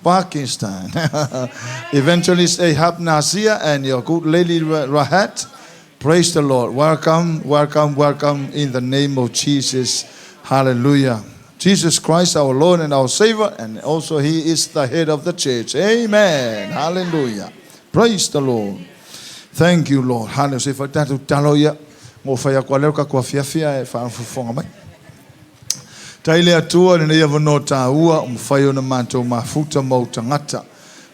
Pakistan. Evangelist Ahab Nazir and your good lady Rahat. Praise the Lord. Welcome, welcome, welcome in the name of Jesus. Hallelujah. Jesus Christ, our Lord and our Savior, and also He is the head of the church. Amen. Hallelujah. Praise the Lord. Thank you, Lord. Hallelujah. Se fai tātou talo ia. Mo whai ako aleo ka kua fiafia e whaafofonga mai. Tai le Atua i lenei avanoa tāua ua mafai ona matou mafuta ma ou tagata,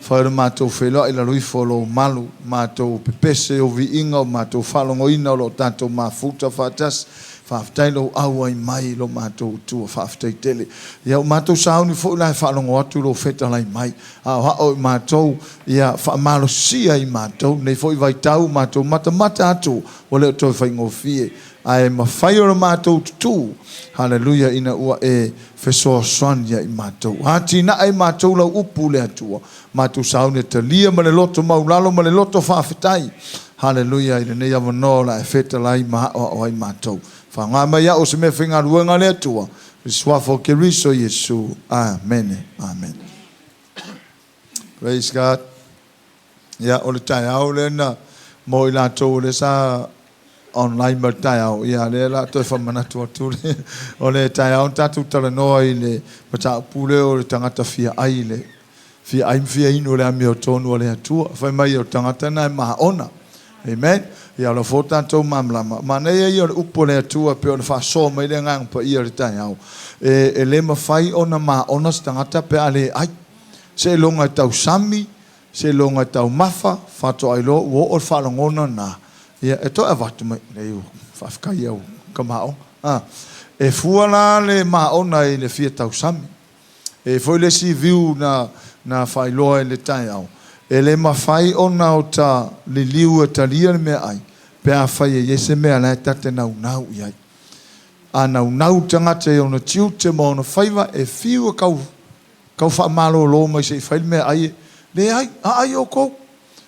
fai ona matou feiloai i lalo ifo o Lou malu, matou pepese o viiga o matou faalogoina o lo o tatou mafuta faatasi. Faafetai Lou auai mai i lo matou Atua, faafetai tele. Ia ua matou sauni foi la e faalogo atu i Lou fetalai mai, a o ao i matou, ia faamalosia i matou nei foi vaitau, matou matamata atu ua le o toe faigofie. Ae mafai ona matou tutū, haleluia, ina ua E fesoasoani ia i matou. Atinae i matou Lau Upu, le Atua, matou sauni e talia ma le loto maulalo ma le loto faafetai, haleluia, i lenei avanoa o le a E fetalai ma aoao ai matou. Faaaoga mai au o se mea faigaluega a le Atua, i le Suafa o Keriso Iesu. Amene. Amene. Praise God. Ia, o le taeao lea na mo i latou o lea sa online mai le taeao, ia lea la toe faamanatu atu le, o le taeao na tatou talanoa i le mataupu lea o le tagata fia ai le fia ai ma fia inu o le amiotonu a le Atua. Fai mai o le tagata na e maona. Amen. Ia o la foi tatou malamalama. Manaia ia o le upu a le Atua pei ona faasoa mai le Agaga Paia i le taeao. E, e le mafai ona maona se tagata pe a le ai. Seiloga e tausami, Seiloga e taumafa, faatoa iloa ua oo le faalogona lena, ia, e toe avatu mai, leai, ua faafetai au ka maona. A, e fua la le maona i le fia tausami. E i foi le isi view na, na faailoa i le taeao, e le mafai ona ota liliu e talia le meaai pe afai e i ai se mea la e ta te naunau i ai. A naunau le tagata i ona tiute ma ona faiva, e fiu e kau Tau faamalolo mai se i fai le meaai e, Leai, aai outou!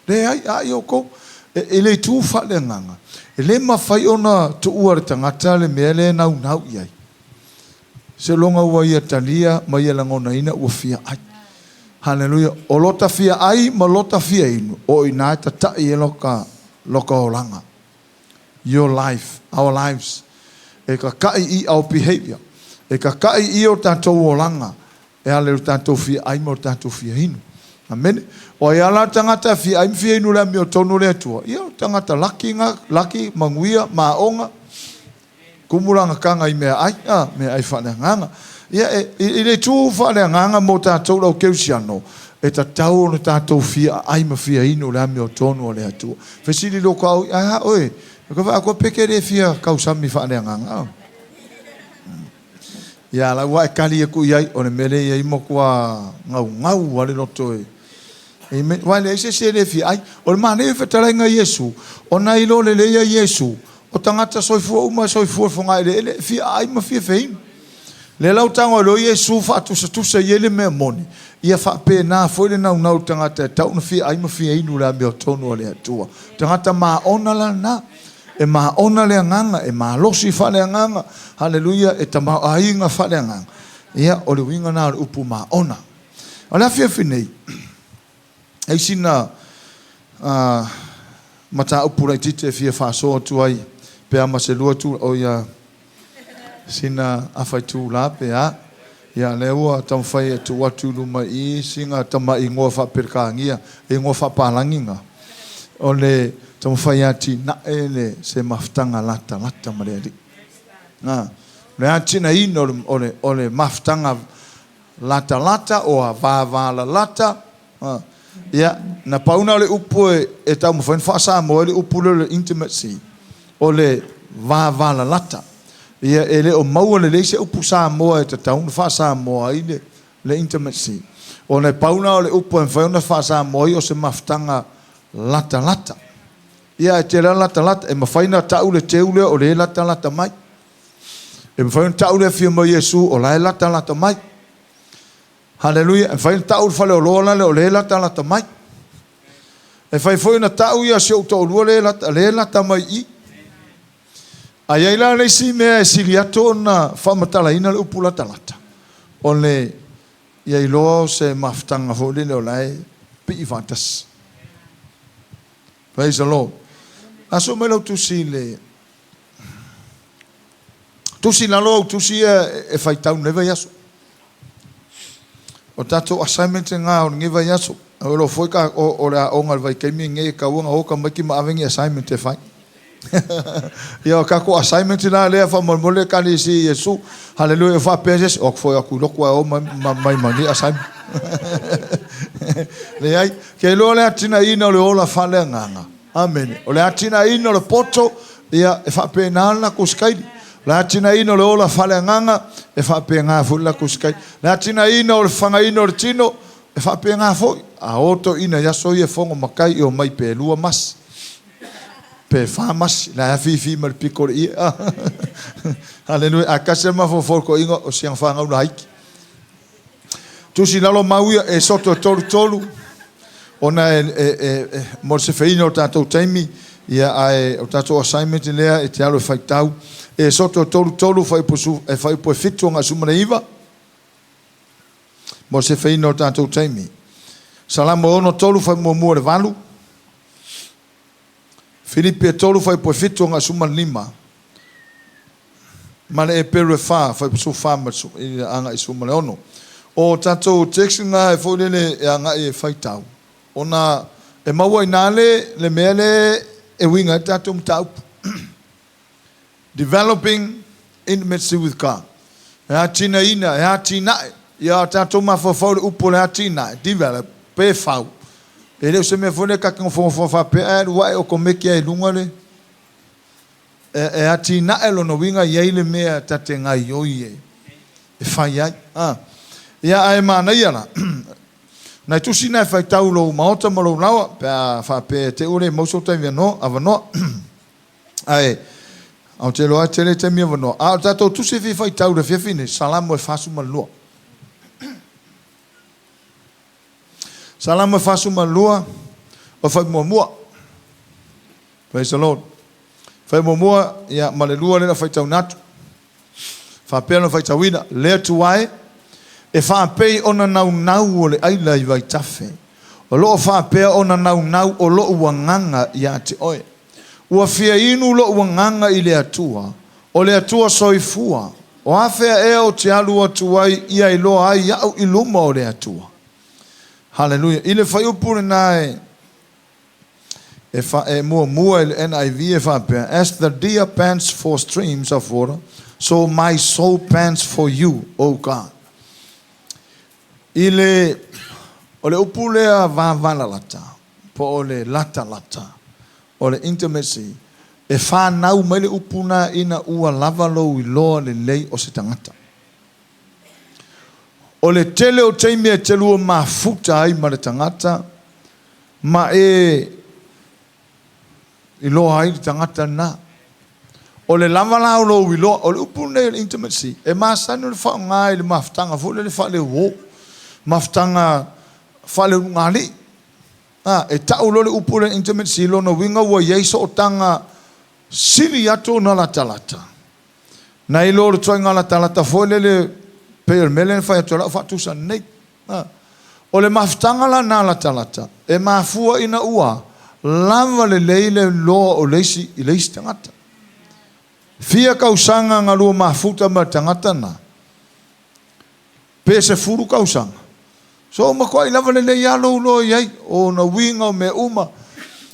Leai, aai outou! E, i le itu faaleagaga, e le mafai ona tuua e le tagata le mea lea e naunau i ai. Seiloga ua ia talia ma ia lagonaina ua fia ai. Haleluia! O lota fia ai ma lota fia inu, o i ina e tataʻi ai loka, loka olaga. Your life, our lives. E kakaʻi i our behavior. E kakaʻi i o tatou olaga e ala i lo tatou fia ʻai ma lo tatou fia inu. Amene. O ai lava la le tagata e fia ʻai ma fia inu i le amiotonu o le Atua, ia o le tagata laki ga, laki, manuia, maoga, kumu lana taga i meaai, a, meaai faaleagaga. Ia, e, i le itu faaleagaga mo tatou le au kerisiano, e tatau ona tatou fia aai ma fia inu i le amiotonu a le Atua. Fesili loa ka au, ae a oe, ka faakoa pe ke le fia tausami faaleagaga. Ia, la ua e kali aku i ai, o le mea lea e i ai matua gaugau lava le loto e. Amen. Aua e leai se isi e le fia ai. O le manaia o le fetalaiga a Iesu, ona e iloa lelei a Iesu, o tagata soifua uma e soifua i le fogaeleele e fia aai ma fia feinu. Lea la ua tago ai loa Iesu faatusatusa i ai le mea moni, ia faapena foi le naunau o le tagata e tatau ona fia ai ma fia inu i le amiotonu a le Atua. Tagata maona la lena. E maona le agaga, e malosi faaleagaga, haleluia, e tamaoaiga faaleagaga. Ia, o le uiga lena o le upu maona. O le afiafi nei, e i sina mataupu laitiiti e fia faasoa atu ai pe a ma se lua itula, o ia, sina afa itula pe a. Ia, lea ua taumafai e tuu atu i luma i i sina tamai igoa faa-Peretania, igoa faa-Palagi na, o le taumafai e atinae le se mafutaga latalata ma le Alii. Na, o le atinaeina o le, o le, o le mafutaga latalata o a vavalalata, Ia, na pau na o le upu e taumafai ona faa-Samoa ai le upu lea o le intimacy, o le vavalalata. Ia, e le o maua lelei se upu Samoa e tatau ona faa-Samoa ai le intimacy, ona e pau na o le upu e mafai ona faa-Samoa ai o se mafutaga latalata. Ia, ae tele lava latalata, e mafai ona tau le teu lea o lea e latalata mai. E mafai ona tau le afio mai o Iesu o la e latalata mai. Haleluia! E mafai ona tau le faleoloa lale o lea e latalata mai. E mafai foi ona tau ia si ou toalua lea e lata, lea e lata mai i i. A i ai la le isi mea e sili atu ona faamatalaina le upu latalata, o le Ia iloa o se mafutaga foi lele o la e pii faatasi. Praise the Lord. Aso mai lau tusi i le tusi lalo au tusi ia e faitau nei vaiaso. O tatou assignment ngā o lenei vaiaso. O lo foi ka o le aoga le vaitaimi nei e taua na o tamaiti ma ave ni assignment e fai. Ia o tatou assignment la lea faamolemole Ekalesia i Iesu. Haleluia e faapea se isi, o atu foi atu i lotu ae o mai ma ni assignment. Leai, ke iloa le atinaeina o le ola faaleagaga. Amene. O le atinaeina o le poto, ia e faapena le latou sikaili. O le atinaeina o le ola faaleagaga, e faapena foi le latou sikaili. Le atinaeina o le fagaina o le tino, e faapena foi. A o toeaiina i aso ia e fono matai e omai pe 2 masi, pe 4 masi, la e afifi ma le pito o le ie. Haleluia. A tasi le mafaufau o le toeaina o si ana fanau laiti. Tusi lalo mau ia e soto e 33 ona e mo le sefeina o tatou taimi ia ae o tatou assignment lea e te alo e faitau e soto e 33 fuaiupu e fuaiupu e 7 agai 19 mo le sefeina o tatou taimi. Salamo e 63 fuaiupu 1 i le 8. Filipi e 3 fuaiupu e 7 agai 15. Ma le Eperu e 4 fuaiupu 14 ma agai 16. O tatou text na e foi lele e agai e faitau ona e maua i ina le mea le e uiga ai le tatou mataupu. Developing intimacy with God. E atinaeina, e atinae. Ia tatou mafaufau i le upu o le atinae, develop, pe fau. E le o se mea foi lea ta te nofonofo faapea ae alu ae otomeki ai i luga le e atinae lona uiga e i ai le mea ta te gaioi e fai ai. Ia ae manaia la. Nai tusi na e faitau lou maota ma lou laoa pe a faapea e te i ua le maua sou taimi avanoa. Ae, ou te iloa e tele taimi avanoa. A o le tatou tusi e fia faitau i le afiafi nei, Salamo e 42. Salamo e 42, o fai muamua. Praise the Lord. Fai muamua, ia, ma le lua lea na faitauina atu. Faapea ona faitauina, le Atua e, e faapei ona naunau o le aila i vaitafe, o lo o faapea ona naunau o lo'u agaga ia te oe. Ua fia inu lo'u agaga i le Atua, o le Atua soifua, o afea ea ou te alu atu ai ia iloa ai a'u i luma o le Atua. Haleluia. I le fuaiupu lena e e, fa, e muamua i le NIV e faapea, As the deer pants for streams of water, so my soul pants for you, O God. I le, o le upu lea vavalalata, po o le latalata, o le intimacy, e fanau mai le upu na ina ua lava lou iloa lelei o se tagata. O le tele o taimi e te lua mafuta ai ma le tagata, ma e iloa ai le tagata lena. O le lava la o lou iloa, o le upu lenei o le intimacy, e masani ona faaaoga i le mafutaga foi lele faaleuo, mafutaga faaleulugalii. A, e tau loa le upu lea intimacy, lona uiga ua i ai sootaga sili atu ona latalata, nai lo le ituaiga latalata foi lele pei o le mea lea na fai atu ai lau faatusa nei. A, o le mafutaga la lena latalata, e mafua ina ua lava lelei le iloa o le isi i le isi tagata. Fia tausaga na lua mafuta ma le tagata lena? Pe 10 tausaga. So matuai lava lelei lava lou iloa i ai, o ona uiga o mea uma.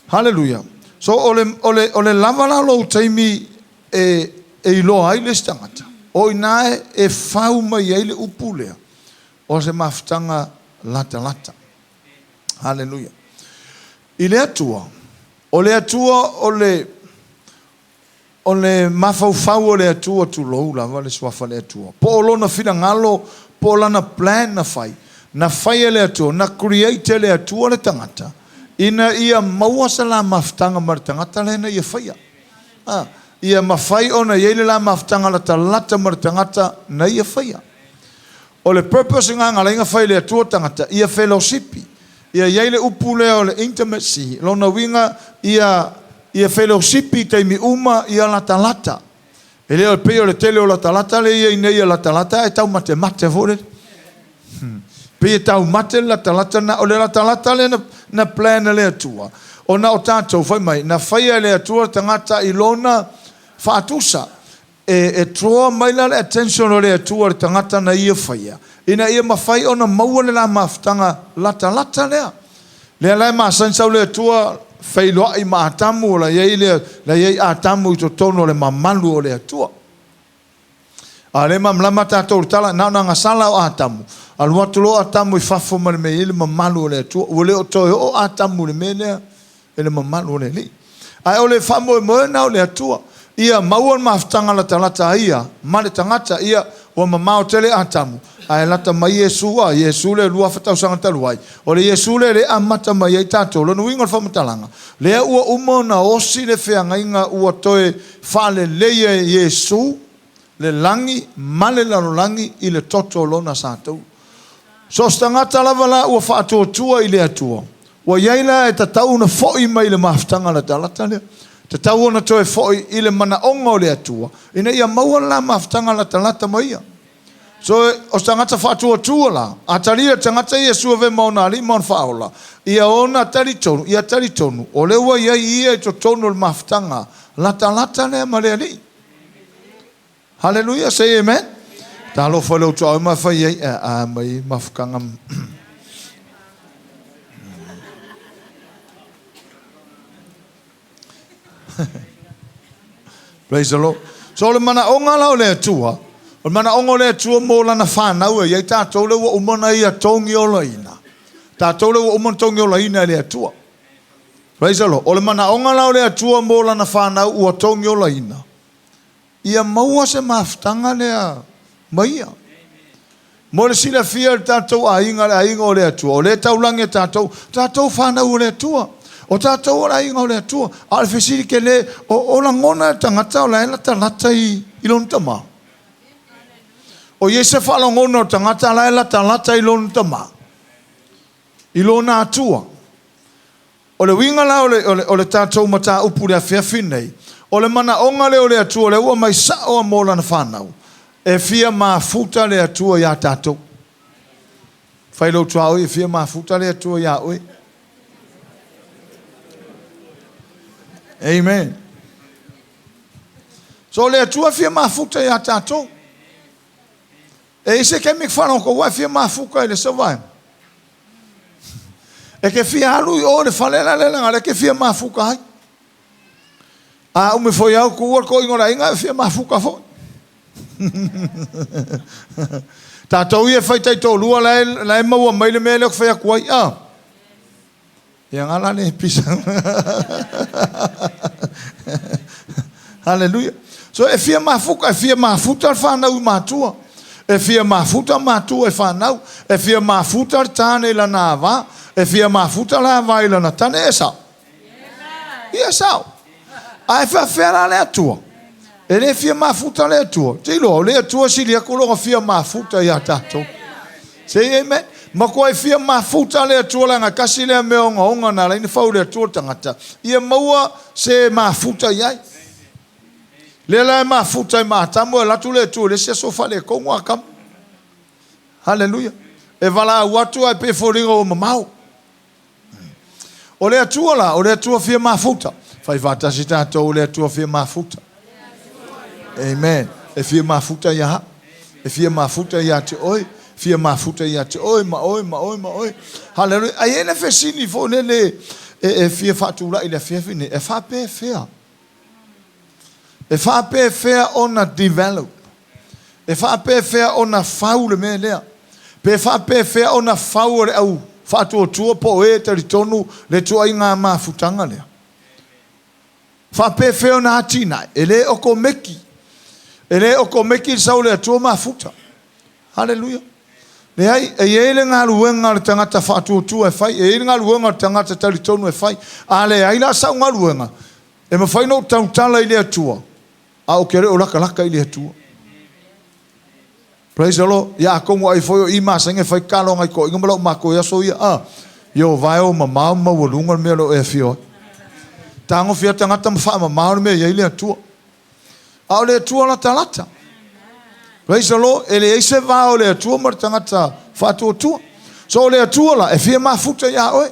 Haleluia. So o le, o le, o le lava la o lou taimi e, e iloa ai le isi tagata, o i ina e fau mai ai le upu lea, o se mafutaga latalata. Haleluia. I le Atua, o le Atua o le, o le mafaufau o le Atua, tulou lava le suafa o le Atua, po o lona finagalo, po o lana plan na fai, na fai e le Atua, na create e le Atua le tagata, ina ia maua se la mafutaga ma le tagata lea na ia faia. A, ia mafai ona i ai le la mafutaga latalata ma le tagata na ia faia. O le purpose lena na ala ai ona fai e le Atua tagata, ia felosipi. Ia i ai le upu lea o le intimacy, lona uiga ia ia felosipi i taimi uma, ia latalata. E le o pei o le tele o latalata lea e i ai nei ia latalata ae taumatemate foi lele. Pei e taumate le latalata lena. O le latalata lea na, na plan e le Atua, ona o tatou, fai mai, na faia e le Atua le tagata i Lona faatusa. E, e draw mai la le attention o le Atua i le tagata na Ia faia, ina ia mafai ona maua le la mafutaga latalata lea. Lea la e masani sau le Atua feiloai ma Atamu, la i ai le, la i ai Atamu i totonu o le mamalu o le Atua. A o lea e malamalama tatou i le tala, na ona agasala o Atamu, alu atu loa Atamu i fafo ma le mea e i ai le mamalu o le Atua, ua le o toe oo Atamu i le mea lea i le mamalu o le Alii. Ae o le faamoemoe lena o le Atua, ia maua le mafutaga latalata a Ia ma le tagata. Ia, ua mamao tele Atamu, ae lata mai Iesu, a Iesu lea 2000 tausaga talu ai, o le Iesu lea lea e amata mai ai tatou. Lona uiga o le faamatalaga, lea ua uma ona osi le feagaiga ua toe faaleleia e Iesu le lagi ma le lalolagi i le toto o Lona sa taua. So o se tagata lava la ua faatuatua i le Atua, ua i ai la e tatau ona foi mai i le mafutaga latalata lea. Tatau ona toe foi i le manaoga o le Atua ina ia maua le la mafutaga latalata ma Ia. So o se tagata faatuatua la, a talia e le tagata Iesu e avea ma ona Alii ma ona Faaola, ia ona talitonu, ia talitonu o lea ua i ai ia i totonu o le mafutaga latalata lea ma le Alii. Hallelujah, say amen. Talofa i lou tuaoi ma fai ai, a mai mafutaga. Praise the Lord. So o le manaoga la o le Atua, o le manaoga o le Atua mo lana fanau e i ai tatou lea ua uma ona ia togiolaina. Tatou lea ua uma ona togiolaina e le Atua. Praise the Lord. O le manaoga la o le Atua mo lana fanau ua togiolaina, ia maua se mafutaga lea ma ia. Mo le silafia e le tatou aiga, le aiga o le Atua, o lea e taulagi e tatou, tatou fanau o le Atua. O tatou o le aiga o le Atua. A o le fesili tele, o lagona e le tagata o la e latalata i lona tama? O i ai se faalogona o le tagata la e latalata i lona tama, i lona Atua? O le uiga la o le tatou mataupu i le afiafi lenei, o le manaoga lea o le Atua lea ua aumai sao mo Lana fanau, e fia mafuta le Atua iā tatou. Fai lou tuaoi, e fia mafuta le Atua iā oe. Amen. So o le Atua e fia mafuta iā tatou. E i ai se taimi e faalogo atu ai e fia mafuta i le isi vaega. E te fia alu i o i le fale la lea leaga o lea e te fia mafuta ai. A umi foi au tuua le toeaina o le aiga e fia mafuta foi. Tatou ia e fai taitoalua la e, la e maua mai le mea lea ou te fai atu ai. Ah. Ia nga la le pisa. Hallelujah. So e fia mafuta, e fia mafuta le fanau i matua. E fia mafuta matua i fanau. E fia mafuta le tane i lana ava. E fia mafuta le ava i lana tane. E sao? Ia e sao. A e faafefea la le Atua? E le fia mafuta le Atua. Te iloa, o le Atua sili atu lona fia mafuta iā tatou. Say amen. Matuai fia mafuta le Atua leaga e tasi lea mea ogaoga na ala ai ona fau le Atua le tagata, ia maua se mafuta i ai. Lea la e mafuta ai ma Atamu, e alu atu le Atua i le isi aso faaletonu Atamu. Haleluia. E valaau atu ae pei e foliga ua mamao. O le Atua la, o le Atua fia mafuta. Fai faatasi tatou, o le Atua fia mafuta. Amen. E fia mafuta ia au. E fia mafuta ia te oe. Fia mafuta ia te oe, ma oe, ma oe, ma oe. Haleluia. Ae i ai le fesili foi lele e fia faatulai i le afiafi nei, e faapefea? E faapefea ona develop? E faapefea ona fau le mea lea? Pe faapefea ona fau e le au faatuatua po o e e talitonu le ituaiga mafutaga lea? Faapefea ona atinae? E le okomeki. E le okomeki le sau o le Atua mafuta. Haleluia. Leai, e i ai le galuega a le tagata faatuatua e fai, e i ai le galuega a le tagata talitonu e fai. A leai la sau galuega, e mafai ona ou tautala i le Atua, a ou te le o latalata i le Atua. Praise the Lord. Ia atonu ai foi o i masani e fai tatalo a nai toeaiina ma lau matou i aso ia. A, Ieova e o mamao ma maualuga le mea o lo o e afio ai. Tagofia tagata ma faamamao le mea e i ai le Atua. A o le Atua latalata. Praise the Lord. E leai se va o le Atua ma le tagata faatuatua. So o le Atua la, e fia mafuta iā oe.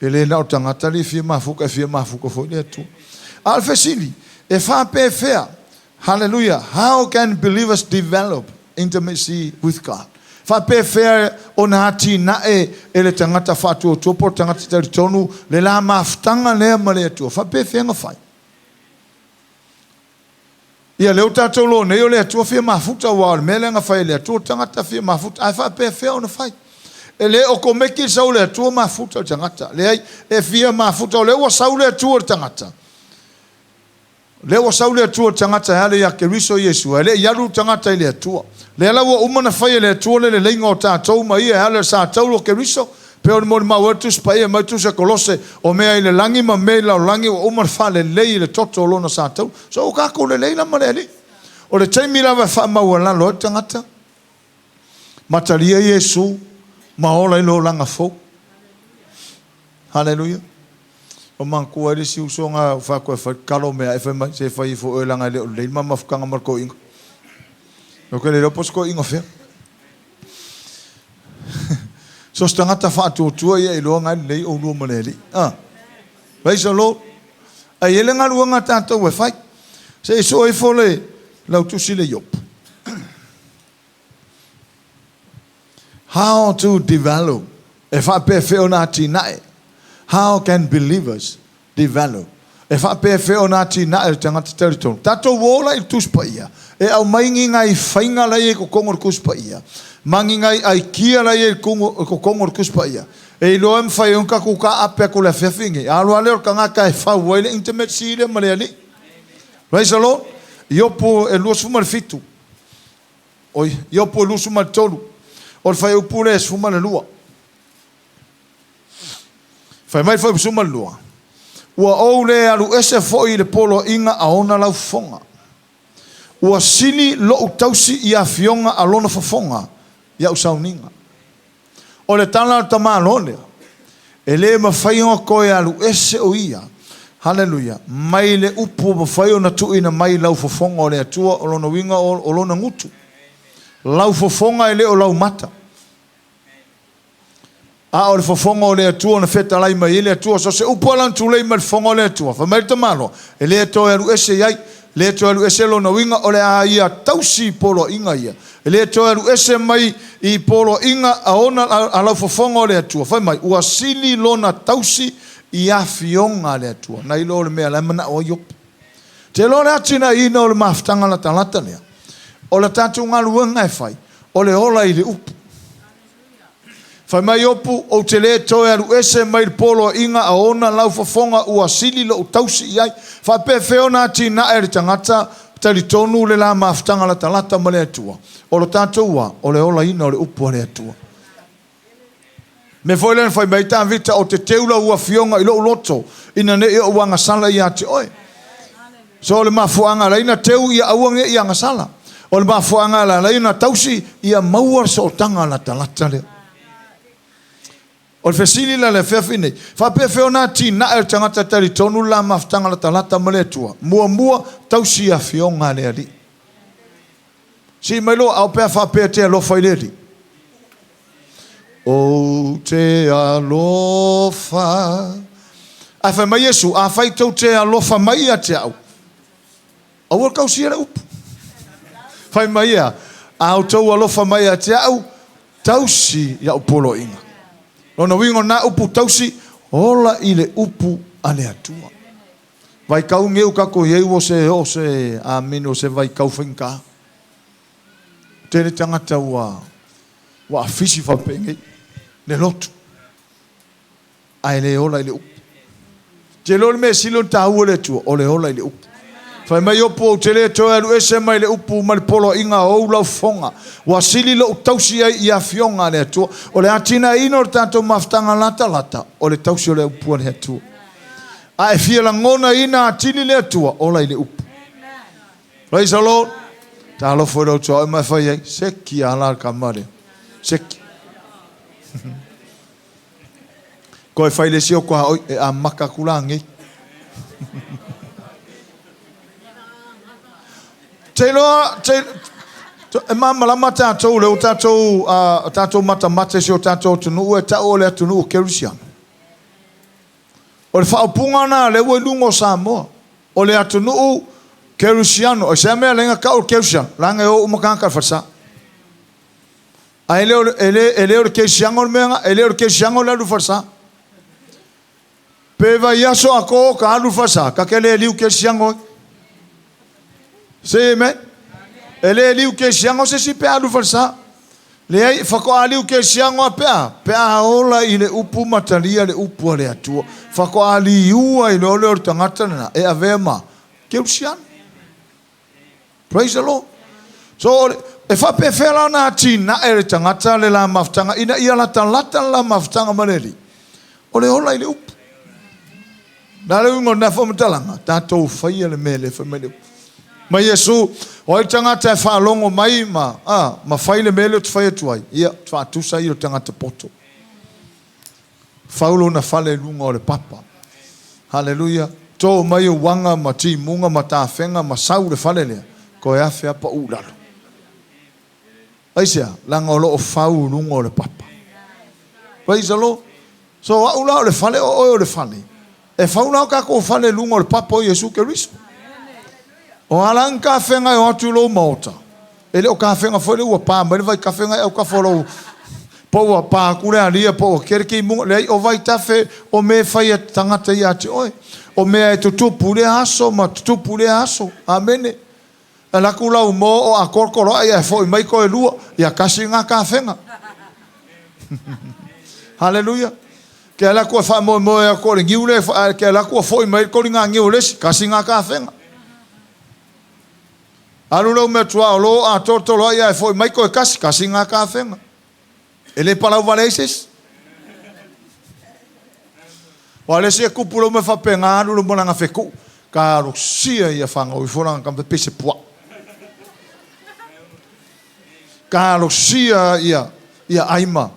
E le na o tagata alii e fia mafuta, e fia mafuta foi le Atua. A o le fesili, e faapefea? Hallelujah! How can believers develop intimacy with God? Faapefea ona atinae e le tagata faatuatua po o le tagata talitonu le la mafutaga lea ma le Atua? Faapefea ona fai? Ia lea ua tatou iloa nei o le Atua fia mafuta aua o le mea lea na fai e le Atua o le tagata fia mafuta ae faapefea ona fai? E le okomeki le sau o le Atua mafuta le tagata. Leai, e fia mafuta o lea ua sau le Atua i le tagata. Lea ua sau le Atua i le tagata e ala ia Keriso Iesu, ae le i alu le tagata i le Atua. Lea la ua uma ona fai e le Atua le leleiga o tatou ma Ia e ala i le sa taulu o Keriso, pei ona molimau ai le Tusi Paia mai Tusi a Kolose, o mea i le lagi ma mea i le lalolagi ua uma ona faalelei i le toto o Lona sa taulu. So ua tatou lelei la ma le Alii. O le taimi lava e faamaualalo ai le tagata, matalia Iesu ma ola i le olaga fou. Haleluia. Ua manatua ai le isi uso na ou fai atu e fai le tatalo mea ae fai mai, se fai ifo oe leaga e le o lelei le ma mafutaga ma le toeaina. Ou te le iloa po o se toeaina fea. So se tagata faatuatua ia iloa na e lelei oulua ma le Alii. Ah. Praise the Lord. Ae i ai le galuega a tatou e fai. Se i sue ifo le lautusi le Iopu. How to develop, e faapefea ona atinae? How can believers develop? E faapefea ona atinae le tagata talitonu? Tatou o la i le Tusi Paia, e aumai ni nai faiga la e i ai i totonu o le Tusi Paia, ma ni nai aikia la e i ai i totonu o le Tusi Paia, e iloa e mafai ai ona tatou taape atu i le afiafi lenei. Alu lava lea o le tagata e fau ai le intimacy lea ma le Alii. Praise the Lord. Iopu e 27. Oi, Iopu e 23, o le fuaiupu lea e 12. Fai mai le fuaiupu 12, Ua ou le alu ese foi i le poloaiga a ona laufofoga. Ua sili lou tausi i afioga a lona fofoga i au sauniga. O le tala a le tamaloa lea, e le mafai ona toe alu ese o ia, haleluia, mai le upu ua mafai ona tuuina mai i laufofoga o le Atua, o lona uiga o lona gutu. Laufofoga e le o laumata. A o le fofoga o le Atua na fetalai mai ai le Atua. So se upu lava la na tulei mai le fofoga o le Atua, fai mai le tamaloa, e le toe alu ese i ai. Le toe alu ese lona uiga o le a ia tausi i poloaiga ia. E le toe alu ese mai i poloaiga a ona a laufofoga o le Atua. Fai mai, ua sili lona tausi i afioga a le Atua, nai lo le mea la e manao ai Iopu. Te iloa le atinaeina o le mafutaga latalata lea, o le tatou galuega e fai, o le ola i le upu. Fai mai Iopu, Ou te le toe alu ese mai le poloaiga a ona laufofoga ua sili lou tausi i ai. Faapefea ona atinae e le tagata talitonu le la mafutaga latalata ma le Atua? O lo tatou wa, o le olaina o le upu a le Atua. Mea foi lea na fai mai ai Tavita, Ou te teu lau afioga i lou loto, ina ne i ou agasala ia te oe. So o le mafuaaga e ala ai ona teu ia aua ne i agasala. O le mafuaaga e ala ai ona tausi ia maua le sootaga latalata lea. O le fesili la i le afiafi nei, faapefea ona atinae e le tagata talitonu le la mafutaga latalata ma le Atua? Muamua, tausi i afioga a le Alii. Sii mai lou aao pe a faapea e te alofa i le Alii. Ou te alofa. Ae fai mai Iesu, Afai tou te alofa mai ia te au, aua le tausia le upu. Fai mai ia, A outou alofa mai ia te au, tausi i au poloaiga. Lona uiga o na upu tausi, ola i le upu a le Atua. Vaitau nei ua tatou i ai ua se oo se amene o se vaitau faigata. Tele tagata ua ua afisi faapenei le lotu ae le ola i le upu. Te iloa le mea sili ona taua i le Atua, o le ola i le upu. Fai mai Iopu, ou te le toe alu ese mai le upu ma le poloaiga o ou laufofoga. Ua sili lou tausi ai i afioga a le Atua. O le atinaeina o le tatou mafutaga latalata, o le tausi o le upu a le Atua. A e fia lagonaina atili le Atua, ola i le upu. Praise the Lord. Talofa i lou tuaoi ma e fai ai, seki a la le tama lea. Seki. Koe fai le isi o tuaoi, e amata atu la nei. Te iloa, te, E malamalama tatou lea ua tatou, tatou matamata i si o tatou atunuu e tau o le atunuu kerisiano. O le faaupuga lena lea ua i luga o Samoa. O le atunuu kerisiano. O se mea lea na tau o le kerisiano? Leaga e o uma tagata i le falesa. Ae le o le kerisiano le mea lena. E le o le kerisiano le alu i le falesa. Pe vaiaso atoa o ta alu i le falesa, ta te le liu kerisiano ai. Say amen. E le liu kerisiano se isi pe a alu i le falesa. Leai, faatoa liu kerisiano lava pe a? Pe a ola i le upu ma talia le upu a le Atua. Faatoa liua ai loa lea o le tagata lena e avea ma kerisiano. Praise the Lord. So, e faapefea la ona atinae e le tagata le la mafutaga ina ia latalata le la mafutaga ma le Alii? O le ola i le upu. O le a le uiga o lena faamatalaga? Tatou faia le mea lea e fai mai le upu. Ma Iesu, o ai le tagata e faalogo mai ma, a, ma fai le mea lea ou te fai atu ai? Ia, ou te faatusa ia i le tagata poto. Fau lona fale i luga o le papa. Haleluia! To mai uaga ma timuga ma tafega ma sau le fale lea, toe afe lava pau i lalo. Aisea? Leaga o lo o fau i luga o le papa. Praise the Lord. So o au la o le fale, o oe o le fale. E fau la o tatou fale i luga o le papa o Iesu Keriso. O a la ni tafega e o atu i lou maota? E le o tafega foi lea ua pa mai le vaitafe na i autafa o lou po ua pa atu le alia po ua kele timuga. Leai, o vaitafe o mea e fai a tagata ia te oe. O mea e tutupu i lea aso ma tutupu i lea aso. Amene. E alu atu lau moa o atoatoloai ae foi mai toe lua, ia tasi lena tafega. Haleluia. Ke alu atu e faamoemoe atu o le niu lea, ae ke alu atu ua foi mai le koliga niu o le isi, tasi lena tafega. Alu lau meatuaolo o atoatoloai ae foi mai toe tasi, tasi lena tafega. E le palau vale ai se isi. Aua o le isi e tupu lou mea faapena alu lou malaga fetuu, talosia ia fanau ifo lana tama pei se puaa. Talosia ia ia ai ma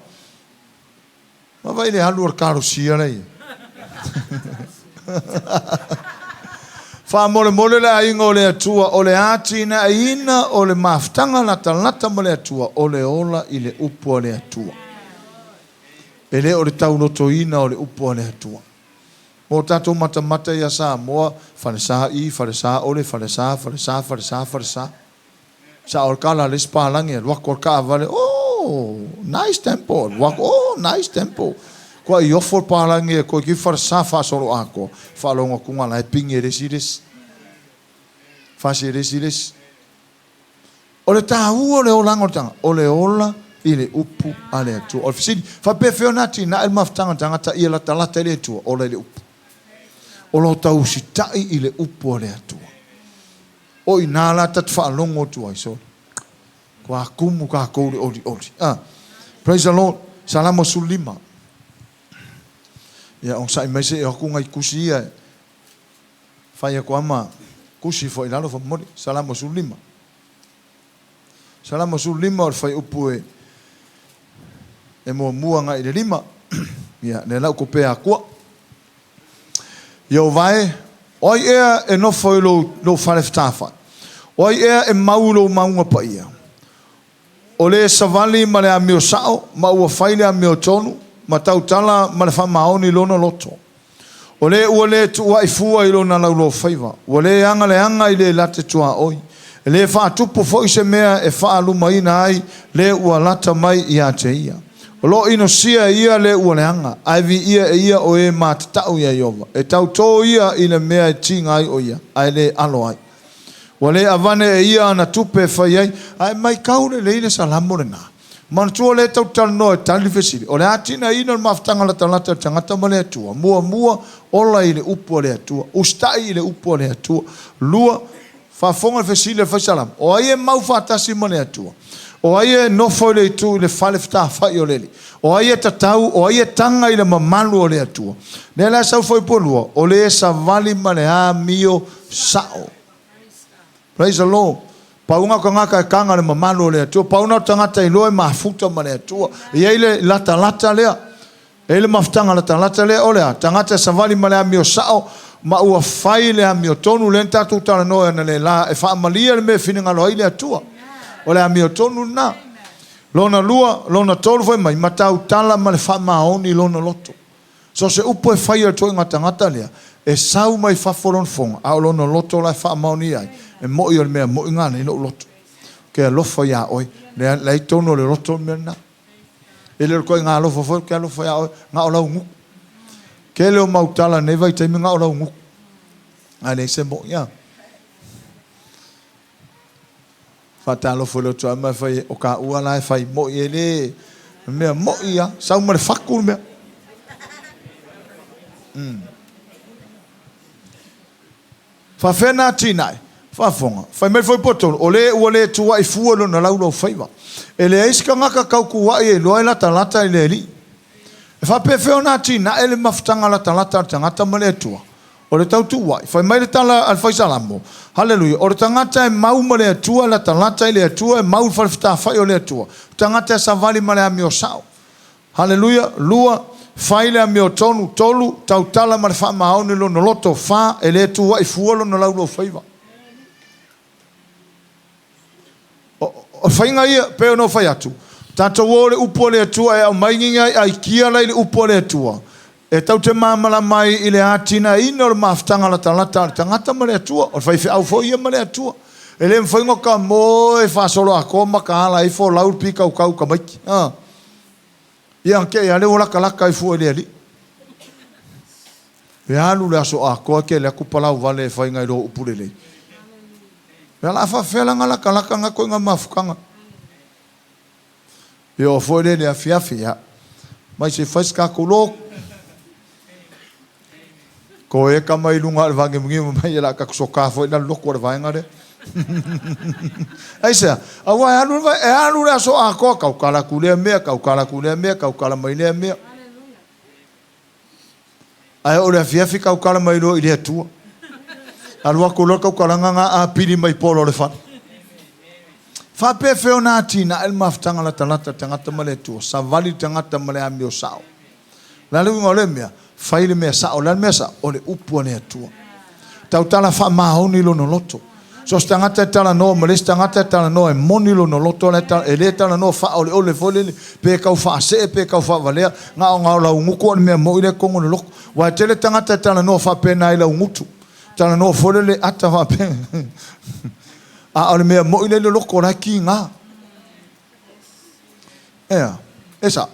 ma vaai le alu o le talosia la ia. Faamolemole le aiga o le Atua, o le atinaeina o le mafutaga latalata ma le Atua, o le ola i le upu a le Atua. E le o le taulotoina o le upu a le Atua. Mo tatou matamata ia Samoa, falesa i, falesa ole, falesa, falesa, falesa, falesa. Sao le tala a le isi palagi, alu atu a le taavale, oh, nice tempo, alu atu, oh, nice tempo. Kua i ofo le palagi e koe ki falesa faasolo atoa, faalogo atu la e pingi e le isi le isi. Fasi e le isi le isi. O le taua o le olaga o le tagata, o le ola i le upu a le Atua. O le fesili, faapefea ona atinae le mafutaga o le tagata ia latalata i le Atua? Ola i le upu. O lo o tausitai i le upu a le Atua. O i ina la ta te faalogo atu ai, sole. Ua tumu tatou i le olioli. Ah, praise the Lord. Salamo 15. Ia, onosai mai se i o atu nai tusi ia e fai atu lava ma tusi foi i lalo faamolemole. Salamo 15. Salamo 15 o le fuaiupu e e muamua agai i le 5. Ia, lea la ua topea atua. Ieova e, o ai ea e nofo i lou, lou fale fetafai? O ai ea e mau i lou mauga paia? O le savali ma le amio sao, ma ua fai le amiotonu, ma tautala ma le faamaoni lona loto. O le ua le tuuaʻi fua i lona laulofaiva, ua le agaleaga i le late tuaoi, e le faatupu foi se mea e faalumaina ai le ua lata mai ia te ia. O lo o inosia e ia le ua leaga, ae viia e ia o e matatau iā Ieova. E tautō ia i le mea e tiga ai o ia, ae le alo ai. Ua le avane e ia ana tupe e fai ai, ae maitau lelei le Salamo lena. Manatua lea tatou te talanoa e tali le fesili, o le atinaeina o le mafutaga latalata a le tagata ma le Atua? Muamua, ola i le upu a le Atua. Usitai i le upu a le Atua. Lua, faafofoga le fesili a le fai Salamo, o ai e mau faatasi ma le Atua? O ai e nofo i le itu i le fale fetafai o le Alii? O ai e tatau, o ai e taga i le mamalu o le Atua? Lea la e sau foi puelua, o le savali ma le amio sao. Praise the Lord. Pau na o tagata e taga i le mamalu o le Atua. Pau na o tagata iloa e mafuta ma le Atua. E i ai le latalata lea. E i ai le mafutaga latalata lea, o le a? Tagata e savali ma le amio sao, ma ua fai le amiotonu lea na tatou talanoa analeila e faamalie le mea e finagalo ai le Atua. O le amiotonu lena. Lona lua, lona tolu fai mai, matautala ma le faamaoni lona loto. So o se upu e fai e le ituaiga tagata lea, e sau mai fafo lona fofoga, a o lona loto la e faamaonia ai, e mo'i o le mea mo'i lena i lou loto. Ou te alofa iā oe. Lea, la i totonu o le loto le mea lena. E le o le ituaiga alofa foi ou te alofa iā oe, na o lau gutu. Tele o mau tala i lenei vaitaimi na o lau gutu. Ae leai se mo'i a. Faatalofa i lou tuaa ma fai, o taua la e fai mo'i e le mea mo'i a, sau ma le fatu le mea. Faafefea na atinae? Faafofoga, fai mai le fuaiupu 3, o le ua le tuua'i fua i lona laulaufaiva. E leai se tagata tau tuua'i e iloa e latalata i le Alii. E faapefea ona atinae le mafutaga latalata a le tagata ma le Atua? O le tau tuua'i. Fai mai le tala a le Fai Salamo, Haleluia, o le tagata e mau ma le Atua, e latalata i le Atua, e mau i le falefatafa'i o le Atua, o le tagata e savali ma le amio sa'o. Haleluia! Lua, fai le amiotonu. Tolu, tautala ma le faamaoni lona loto. Fa, e le tuua'i fua lona laulaufaiva. O le faiga ia, pei ona ou fai atu, tatou o i le Upu a le Atua e aumai ni nai aikia la i le Upu a le Atua, e tatou te malamalama ai i le atinaeina o le mafutaga latalata a le tagata ma le Atua. O le faifeau foi ia ma le Atua. E le mafai ona ta moe faasoloatoa mataala ai folau le pitautau i tamaiti. Ia na te i lava lea ua latalata ai fua i le Alii. E alu le aso atoa tele atu palauvale e fai nai lo upu lelei. Ia la faafefea la na latalata na ituaiga mafutaga. Ia oo foi lea i le afiafi, ia mai se i fai se tatou lotu. Toe eka mai luga o le vanimonimo mai ia la tatou soka foi la le lotu o le vaega lea. Aisea? Aua e alu, e alu le aso atoa, tautala atu lea mea, tautala atu lea mea, tautala mai lea mea. Ae oo i le afiafi tautala mai loa i le Atua. Alu atu loa le tautalaga na apili mai pola o le fale. Faapefea ona atinae le mafutaga latalata a le tagata ma le Atua? Savali le tagata ma le amio sao. O le a le uiga o lea mea? Fai le mea sao. O le a le mea sao? O le upu a le Atua. Tautala faamaoni lona loto. So o se tagata e talanoa ma le isi tagata e talanoa e moni lona loto, e le talanoa faaoleole foi lele, pe tau faasee pe tau faavalea, na o laugutu a o le mea moi lea i totonu o le loto. Aua e tele tagata e talanoa faapena i laugutu, talanoa foi lele ata faapea, a o le mea moi lea i le loto o la e kiga. Ea, e sao.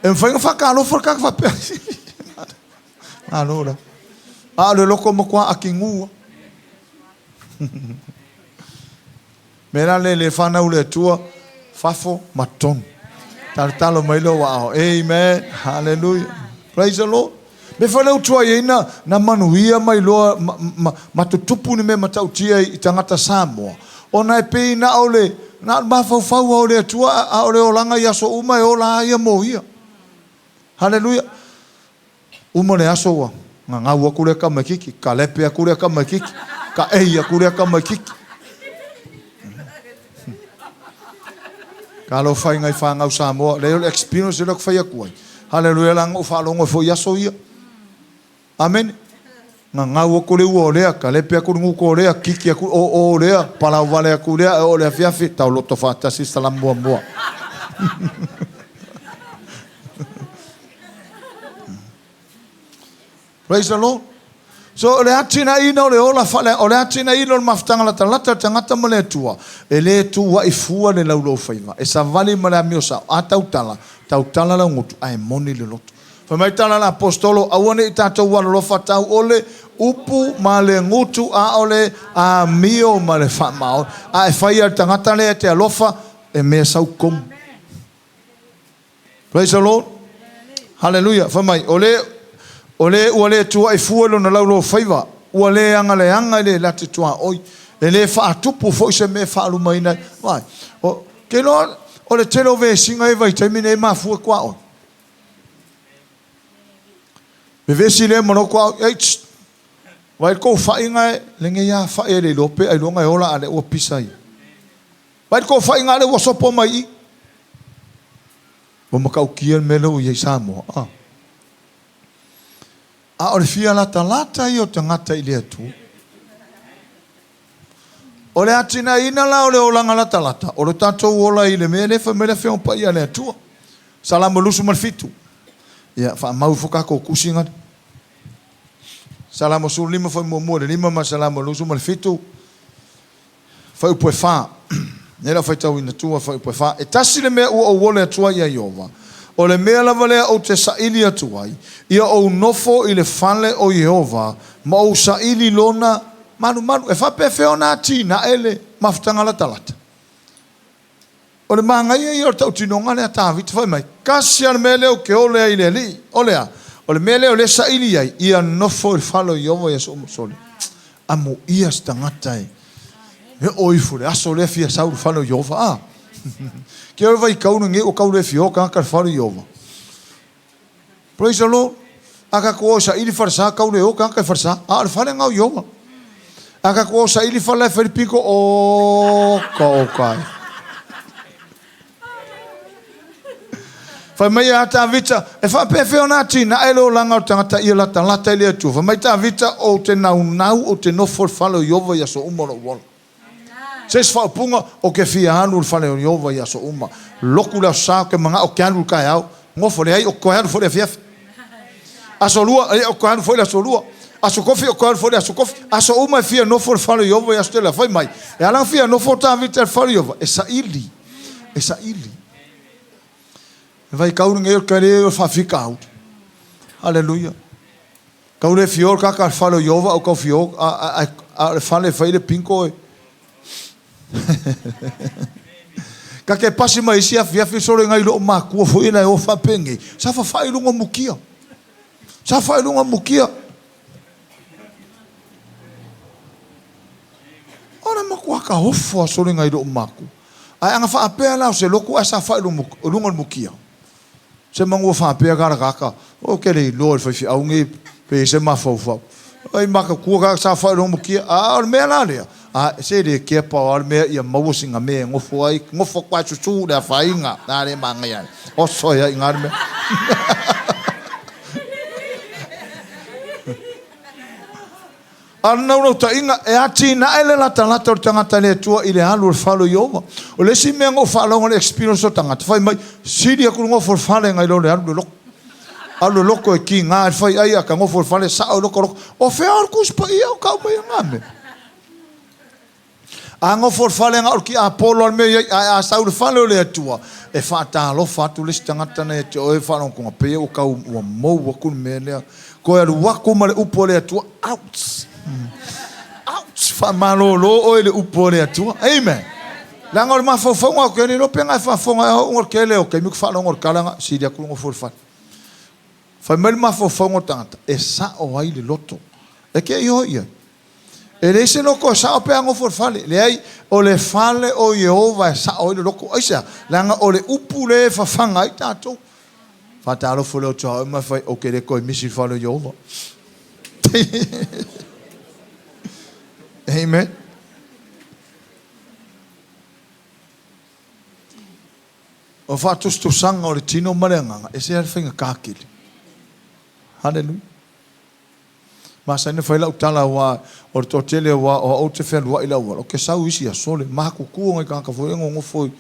E mafai ona faatalofa le tagata faapea. Malo la. A o le loto matua atigu lava. Mea la lea le fanau le Atua, fafo ma totonu. Talotalo mai lou aao. Amen. Hallelujah. Praise the Lord. Me foi lea ua tuai ai na, na manuia mai loa ma, ma, ma tutupu ni mea matautia i tagata Samoa, ona e pei na o le, na o le mafaufau lava o le Atua, a o le olaga i aso uma e ola lava ia mo ia. Hallelujah. Uma le aso ua gagau atu lea tamaititi, kalepe atu lea tamaititi, kaei atu lea tamaititi. Talofa i nai fanau Samoa, leai o le experience lea ou te fai atu ai. Haleluia, leaga na ou faalogo ai foi i aso ia. Amene. Gagau atu le ua o lea, kalepe atu le gutu o lea, kiki atu le oo o lea, palauvale atu lea, ae oo i le afiafi, taoloto faatasi salamu muamua. Praise the Lord. So o le atinaeina o le ola faale, o le atinaeina o le mafutaga latalata a le tagata ma le Atua, e le tuua'i fua le laulaufaiva, e savali ma le amio sao. A tautala, tautala lau gutu, ae moni le loto. Fai mai tala a le Aposetolo, aua ne i tatou alolofa tau o le upu ma le gutu, a o le amio ma le faamaoni. A e faia e le tagata lea e te alofa, e mea sau tonu. Praise the Lord. Hallelujah. Fai mai, o le, o le ua le tuua'i fua i lona laulofaiva, ua le agaleaga i le late tuaoi, e le faatupu foi se mea e faalumaina ai. Vai, o, ke iloa, o le tele o vesiga ia i vaitaimi nei e mafua i tuaoi. Vevesi lea ma lou tuaoi, ei, tst, vai le tou faiga e, lenei a fai e le iloa pe ailoga e ola a lea ua pisa ia. Vai le tou faiga lea ua sopo mai i i. Ua matautia le mea lea ua i ai Samoa. A. A o le fia latalata ia o tagata i le Atua. O le atinaeina la o le olaga latalata, o lo tatou ola i le mea lea e fai mai le Afioga Paia a le Atua. Salamo 27. Ia, faamau ifo tatou tusi na. Salamo 15 fuaiupu muamua i le 5 ma le Salamo 27 fuaiupu e 4. Nei lau faitauina tua fuaiupu e 4. E tasi le mea ua ou ole atu ai ia Ieova, o le mea lava lea ou te saili atu ai, ia ou nofo i le fale o Ieova ma ou saili lona malumalu. E faapefea ona atinae le mafutaga latalata? O le manaia ia o le tautinoga lea a Tavita fai mai, Tasi lava le mea lea ou te ole ai i le Alii, o le a? O le mea lea o lea e saili ai, ia nofo i le fale o Ieova i aso uma sole. Amuia se tagata e oo ifo i le aso lea fia sau i le fale o Ieova. A! Ke o le vaitau lenei ua tau le fia o tagata i le fale o Ieova. Praise the Lord. A tatou o e saili falesa, tau le o tagata i falesa. A o le fale lena o Ieova. A tatou o e saili fale la e fai le pito, oka oka e. Fai mai ia Tavita, e faapefea ona atinae le olaga o le tagata ia latalata i le Atua. Fai mai Tavita, ou te naunau, ou te nofo i le fale o Ieova i aso uma o lou ola. Se isi faaupuga, ou te fia alu i le fale o Ieova i aso uma. Lotu le aso Sa, ou te manao ou te alu i le taeao. Nofo, leai, ou te toe alu foi i le afiafi. Aso Lua, ia, ou te toe alu foi i le aso Lua. Aso Tofi, ou te toe alu foi i le aso Tofi. Aso uma e fia nofo i le fale o Ieova i aso tele. Fai mai, e ala ona fia nofo o Tavita i le fale o Ieova, e saili, e saili. Le vaitau lenei o le tele o le faafitauli. Haleluia. Tau le fia o le tagata i le fale o Ieova, au tau fia o, a o le fale e fai le bingo e. Ta te pasi mai isi afiafi solo nai loo matua foi la e o faapenei, sa fafa'i i luga o mukia. Sa fafa'i i luga o mukia. O le matua taofo a solo nai loo matua. Ae ana faapea la o se lotu ae saofai i luga o le mukia, semanu ua faapea ka tagata, Ou te le iloa i le faifeau nei pe i ai se mafaufau. Ai matatua tagata saofai i luga o le mukia. A o le mea la lea, a se le kea pau lava le mea ia maua sina mea e nofo ai, nofo atu lava e susu le afaina, a le manaia. Oso ai lava i ina le mea. A o le naunautaiga, e atinae le latalata o le tagata i le Atua i le alu o le fale o Ieova. O le isi mea na ou faalogo i le experience o tagata, fai mai, sili atu le nofo i le fale nai lo le alu i le lotu. Alu i le lotu e tiga i le fai ai, a ta nofo i le fale, sao i lota loto. O fea o le Tusi Paia o tau mai na mea? A nofo i le fale na o le tiapolo a le mea e i ai, ae a sau i le fale o le Atua, e faatalofa atu le isi tagata na ia te oe, faalogotoga pei ua tau ua mou atu le mea lea. Toe alu atu ma le upu a le Atua, ouch! Ouch! Faamalolo oe i le upu a le Atua. Amen. Leaga o le mafaufauga ou te le iloa pe na e faafofoga ai au, o le tele o taimi ou te faalogo i le tala na sili atu le nofo i le fale. Fai mai le mafaufauga o le tagata, e sao ai le loto. E te ioe i ai. E leai se loto e sao pe a nofo i le fale. Leai, o le fale o Ieova e sao ai le loto. Aisea? Leaga o le upu lea e fafaga ai tatou. Faatalofa lea o Tuaoi ma fai, ou te le toe misi i le fale o Ieova. Amen. O faatusatusaga o le tino ma le agaga, e ese lava le faigata tele. Hallelujah. Masani ona fai lau tala aua o le toatele aua o au ou te fealuai i le auala, ou te sau i isi aso le matutua nai tagata foi ia nonofo i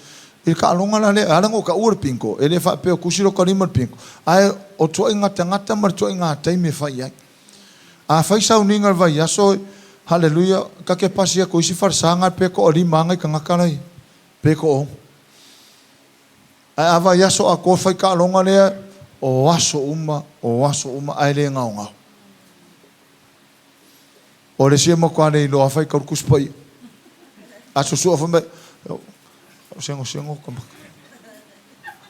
le taaloga la lea. E ala ona ou taua le bingo, e le faapea o tusi lota lima i le bingo, ae o tuaiga tagata ma le tuaiga taimi e fai ai. A fai sauniga i le vaiaso, haleluia, ta te pasi atu i isi falesa pe toalima lava nai tagata la e i ai, pe toaono. Ae a vaiaso atoa fai taaloga lea, o aso uma, o aso uma, ae le gaogao. O le isi e matua le iloa fai tau le Tusi Paia. A susua fai mai, o segosego ka maka.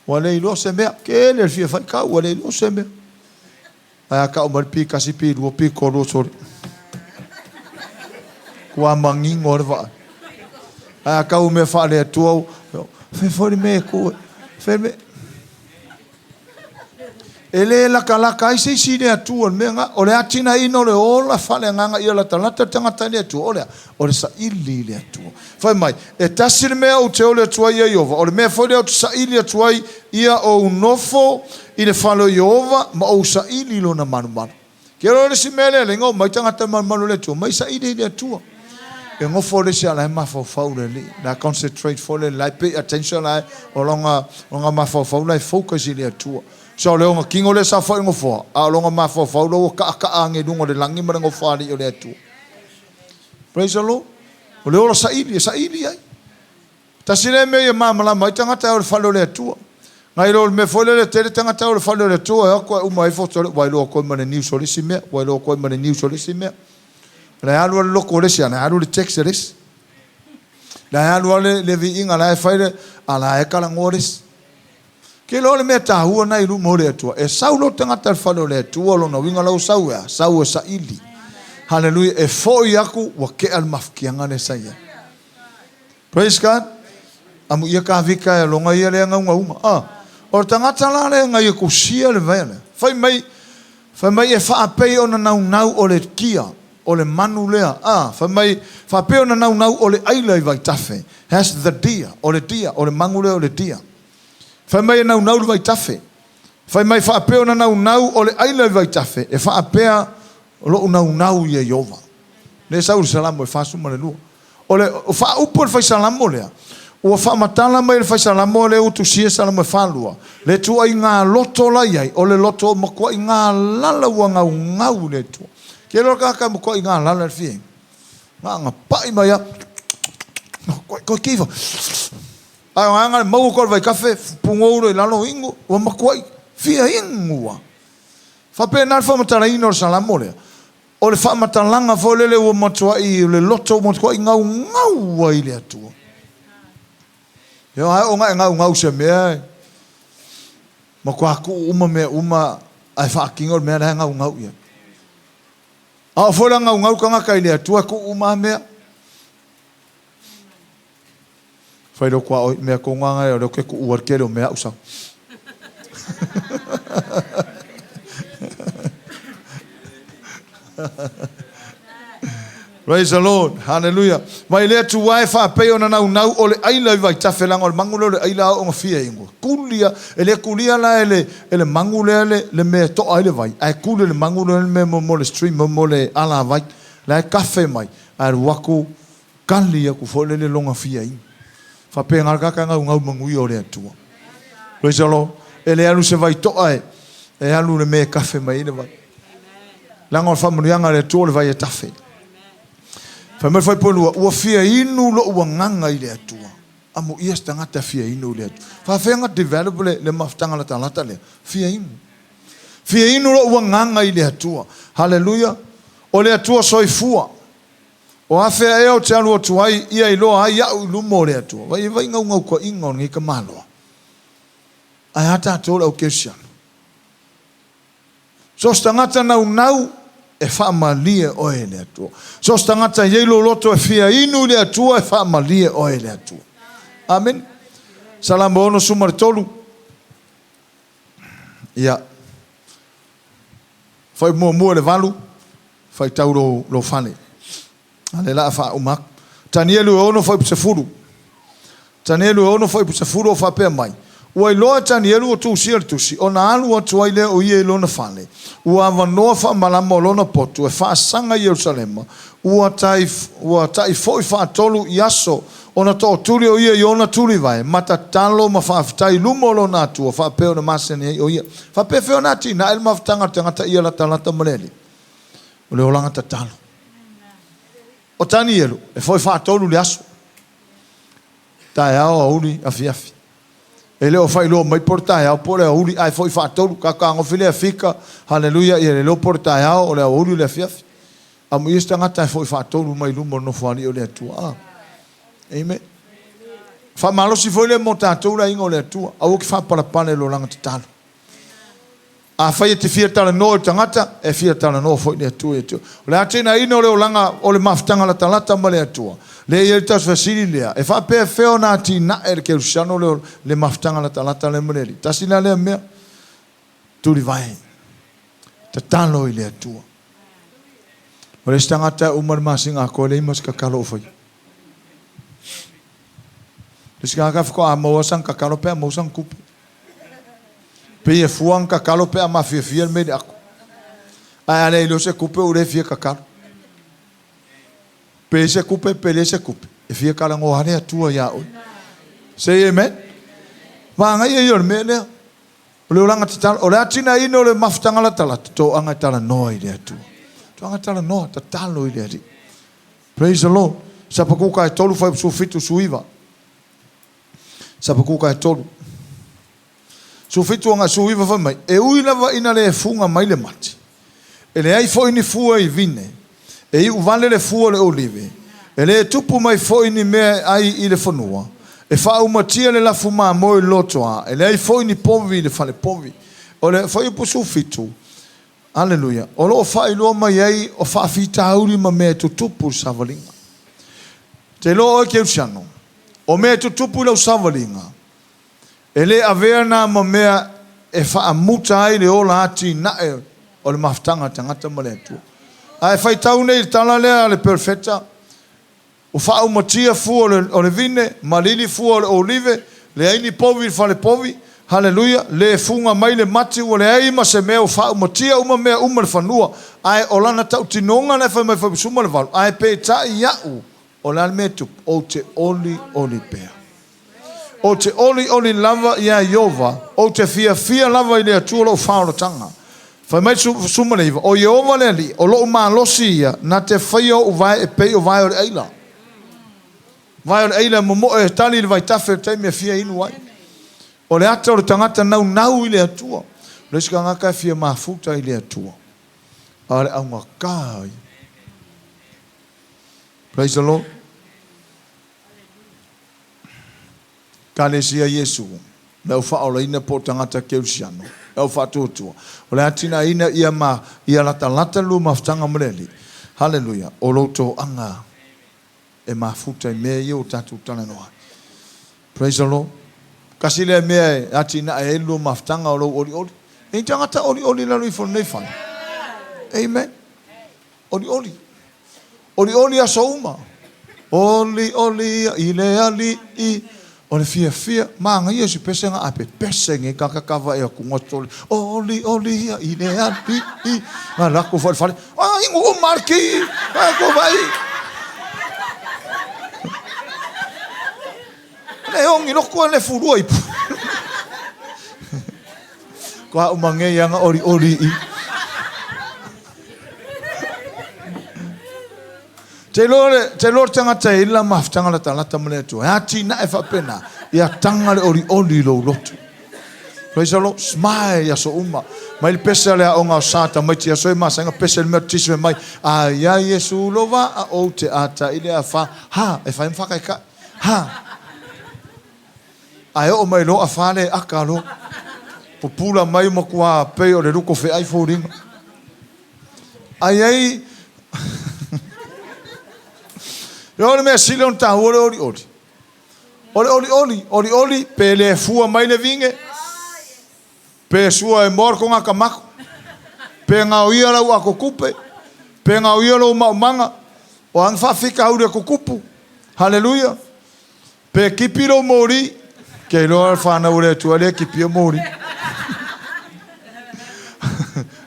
Ua le iloa se mea, tele le fia fai tau, ua le iloa se mea. Ae a tau mai le P1, P2, P3, sole. Ua manino le vaai. Ae a tau mea faale-Atua, fai foi le mea e tu, fai le mea. E le latalata ai se isi i le Atua i le mea lena. O le atinaeina o le ola faaleagaga ia latalata le tagata i le Atua, o le a? O le saili i le Atua. Fai mai, e tasi le mea ou te ole atu ai ia Ieova, o le mea foi lea ou te saili atu ai ia ou nofo i le fale o Ieova ma ou saili i lona malumalu. Ke loa le isi mea lea, leaga omai tagata i malumalu o le Atua, mai saili i le Atua. E gofo le isi a o la e mafaufau i le Alii, la e concentrate foi lele, la e pay attention, la e, o lona, lona mafaufau la e focus i le Atua. So o le ogakino lea e saofai i le nofoa, a o lona mafaufau la ua taataa ane i luga o le lagi ma le Nofoalii o le Atua. Praise the Lord. O le ola saili, e saili ai. Tasi lea mea ia malamalama ai tagata e o i le fale o le Atua. Nai lo le mea foi lele, tele tagata e o i le fale o le Atua, e o atu ae uma ifo, sole, ua iloa atu ai ma le news o le isi mea, ua iloa atu ai ma le news o le isi mea. O la e alu lava le lotu a le isi, a o la e alu le text a le isi. O la e alu lava le, le viiga, la e fai le, a o la e talanoa le isi. Ke iloa o le mea taua lena i luma o le Atua. E sau loa le tagata i le fale o le Atua, lona uiga la ua sau e a? Sau e saili. Haleluia. E foi atu, ua tea le mafutiaga lea sa i ai. Praise God. Amuia Kavika e aloga ia lea gaugauga. Ah, o le tagata la lea na ia tusia le mea lea. Fai mai, fai mai e faapei ona naunau o le kia, o le manu lea. Ah, fai mai, faapei ona naunau o le aila i vaitafe. Has the deer, o le deer, o le manu lea o le deer. Fai mai e naunau le vaitafe. Fai mai faapea ona naunau o le aila i vaitafe, e faapea lou naunau ia Ieova. Lea e sau i le Salamo e 42. O le faaupu a le Fai Salamo lea, ua faamatala mai e le Fai Salamo lea ua tusia Salamo e 42, le ituaiga loto la i ai, o le loto ua matuai galala ua gaugau i le Atua. Ke iloa le tagata e matuai galala i le fia inu? Na ona pai mai lava, koe kiva. Ae o aga le maua koe o le vaitafe, pugou loa i lalo, inu, ua matuai fia inu lava. Faapena le faamatalaina o le Salamo lea. O le faamatalaga foi lele ua matuai, o le loto ua matuai gaugau ai i le Atua. Ioe, ae oo ina e gaugau i se mea, e matua tuu uma mea uma ae faatino le mea la e gaugau i ai. A oo foi la gaugau le tagata i le Atua, e tuu uma lava mea. Fai loa atu a oe, mea tonu lava na o lea ou te tuua ai le tele o mea au sau. Praise the Lord. Hallelujah. Mai lea tuae faapei ona naunau o le aila i vaitafe leaga o le magu lea o le aila a oo ina fia inu. Kulia, e le kulia la e le, e le magu lea le, le mea e toa ai le vai, ae kuli e le magu lea le mea mo le stream, mo le alavai. La e kafe mai, ae alu atu Kali aku foi lele lona fia inu. Faapena le tagata gaugau manuia o le Atua. Praise the Lord. E le alu se vai toa e, e alu le mea e kafe mai ai le vai. Leaga o le faamanuiaga a le Atua o le vai e tafe. Fai mai le fuaiupu lua, ua fia inu lou agaga i le Atua. Amuia se tagata fia inu i le Atua. Faafefea ona develop le, le mafutaga latalata lea? Fia inu. Fia inu lou agaga i le Atua. Haleluia. O le Atua soifua. O afea ea ou te alu atu ai, ia iloa ai aʻu i luma o le Atua? Vai, vai gaugaukaʻiga o lenei tamaloa. Ae a tatou le au kerisiano? So o se tagata naunau, e faamalie oe e le Atua. So o se tagata e i ai lou loto e fia inu i le Atua, e faamalie oe e le Atua. Amene. Salamo 63. Ia. Fai muamua i le 8, faitau lou, lou fale. A lea la a faauma atu. Tanielu e 6 fuaiupu 10. Tanielu e 6 fuaiupu 10 o faapea mai, Ua iloa e Tanielu ua tusia le tusi, ona alu atu ai lea o ia i lona fale, ua avanoa faamalama o lona potu e faasaga i Ierusalema, ua tai, ua tai foi faatolu i aso ona tootuli o ia i ona tulivae, ma tatalo ma faafetai i luma o lona Atua, faapea ona masani ai o ia. Faapefea ona atinae le mafutaga a le tagata ia latalata ma le Alii? O le olaga tatalo. O Tanielu, e foi faatolu le aso, taeao, aoauli, afiafi. E le o faailoa mai po o le taeao po o le aoauli, ae foi faatolu. Tatou fetagofi lea fika, haleluia, ia le iloa po o le taeao, o le aoauli, o le afiafi. Amuia se tagata e foi faatolu mai luma o le Nofoalii o le Atua. Ah. Amen. Faamalosi foi lea mo tatou le aiga o le Atua. Aua ke faapalapale lo laga tatalo. Afai e te fia talanoa i le tagata, e fia talanoa foi le Atua ia te oe. O le atinaeina o le olaga o le mafutaga latalata ma le Atua, lea e i ai le tausi fesili lea, e faapefea ona atinae e le kerisiano le, le mafutaga latalata lea ma le Alii? Tasi la lea mea, tulivae, tatalo i le Atua. O le isi tagata e uma le masina atoa e leai ma se tatalo o faia. Le isi tagata faatoa maua sana tatalo pe a maua sana tupe. Pei e fua ana tatalo pe a mafiafia le mea i le ato. Ae a leai loa se tupe ua le fia tatalo. Pe i ai se kupe pe leai se kupe, e fia talanoa lava le Atua iā oe. Say amen. Manaia ia o le mea lea. O le olaga tatalo, o le atinaeina o le mafutaga latalata, toaga e talanoa i le Atua. Toaga e talanoa, tatalo i le Alii. Praise the Lord. Sapakuka e 3 fuaiupu 17 19. Sapakuka e 3. 17 agai 19 fai mai, E ui lava ina le fuga mai le mati, e leai foi ni fua i vine, e iu vale le fua o le olive, e le tupu mai foi ni mea e ai i le fanua, e faaumatia le lafu mamoe i le lotoa, e leai foi ni povi i le fale povi. O le fuaiupu 17, Aleluia, o lo o faailoa mai ai o faafitauli ma mea e tutupu i le savaliga. Te iloa oe kerisiano, o mea e tutupu i lau savaliga, E le avea na ma mea e faamuta ai le ola atinae o le mafutaga a le tagata ma le Atua. Ae faitau nei i le tala lea a le perofeta, Ua faaumatia fua o le vine, malili fua o le olive, leai ni povi i le fale povi, Haleluia, le fuga mai le mati, ua leai ma se mea, ua faaumatia uma mea uma i le fanua. Ae o lana tautinoga la e fai mai fai 18, ae peitai iaʻu, o le a le mea e tupu? Ou te olioli pea. Ou te olioli lava iā Ieova, ou te fiafia lava i le Atua lou faaolataga. Fai mai le 19, O Ieova le Alii, o lou malosi ia, na te faia ou vae e pei o vae o le aila. Vae o le aila e momoe e tali i le vaitafe i le taimi e fia inu ai. O le ata o le tagata naunau i le Atua. O le isi tagata e fia mafuta i le Atua, a o le augata ia. Praise the Lord. Ekalesia Iesu, le au faaolaina po o tagata kerisiano, le au faatuatua, o le atinaeina ia ma ia latalata le lua mafutaga ma le Alii. Haleluia! O lou toaga e mafuta i mea ia ua tatou talanoa ai. Praise the Lord. Tasi lea mea e atinae ai le lua mafutaga o lou olioli. E i ai tagata olioli i lalo ifo o lenei fale. Amen. Olioli. Olioli aso uma. Olioli ia i le Alii. O le fiafia, manaia si pese nga a pepese nge ka ka va e aku nga tole. Olioli ia i le Alii. Nga lako fale fale. A ingu o marki. A ko vai. Le ongi loko le furua ipu. Ko a umange ia nga olioli i. Te iloa le, te iloa le tagata e ila mafutaga latalata ma le Atua. E atinae faapena, ia taga le olioli i lou loto. Praise the Lord. Smile i aso uma. Mai le pese a le aoga o Sa tamaiti aso e masaga pese le mea tisi mai. A ia Iesu lo waa ou te ata i le afa. Ha, e fai ma whakaikai. Ha. Ae oo mai loa afa le aka loa. Pupula mai matua pei o le luko feai foliga. Ai ai O le mea sili ona taua le olioli. O le olioli, olioli pe le fua mai le vine, pe sua e moa le kogaka mako, pe gaoia lau ato kupe, pe gaoia lou maomaga, o a ni faafitauli e tutupu. Haleluia! Pe kipi lou moli, ke iloa le whanau o le Atua e le kipia moli.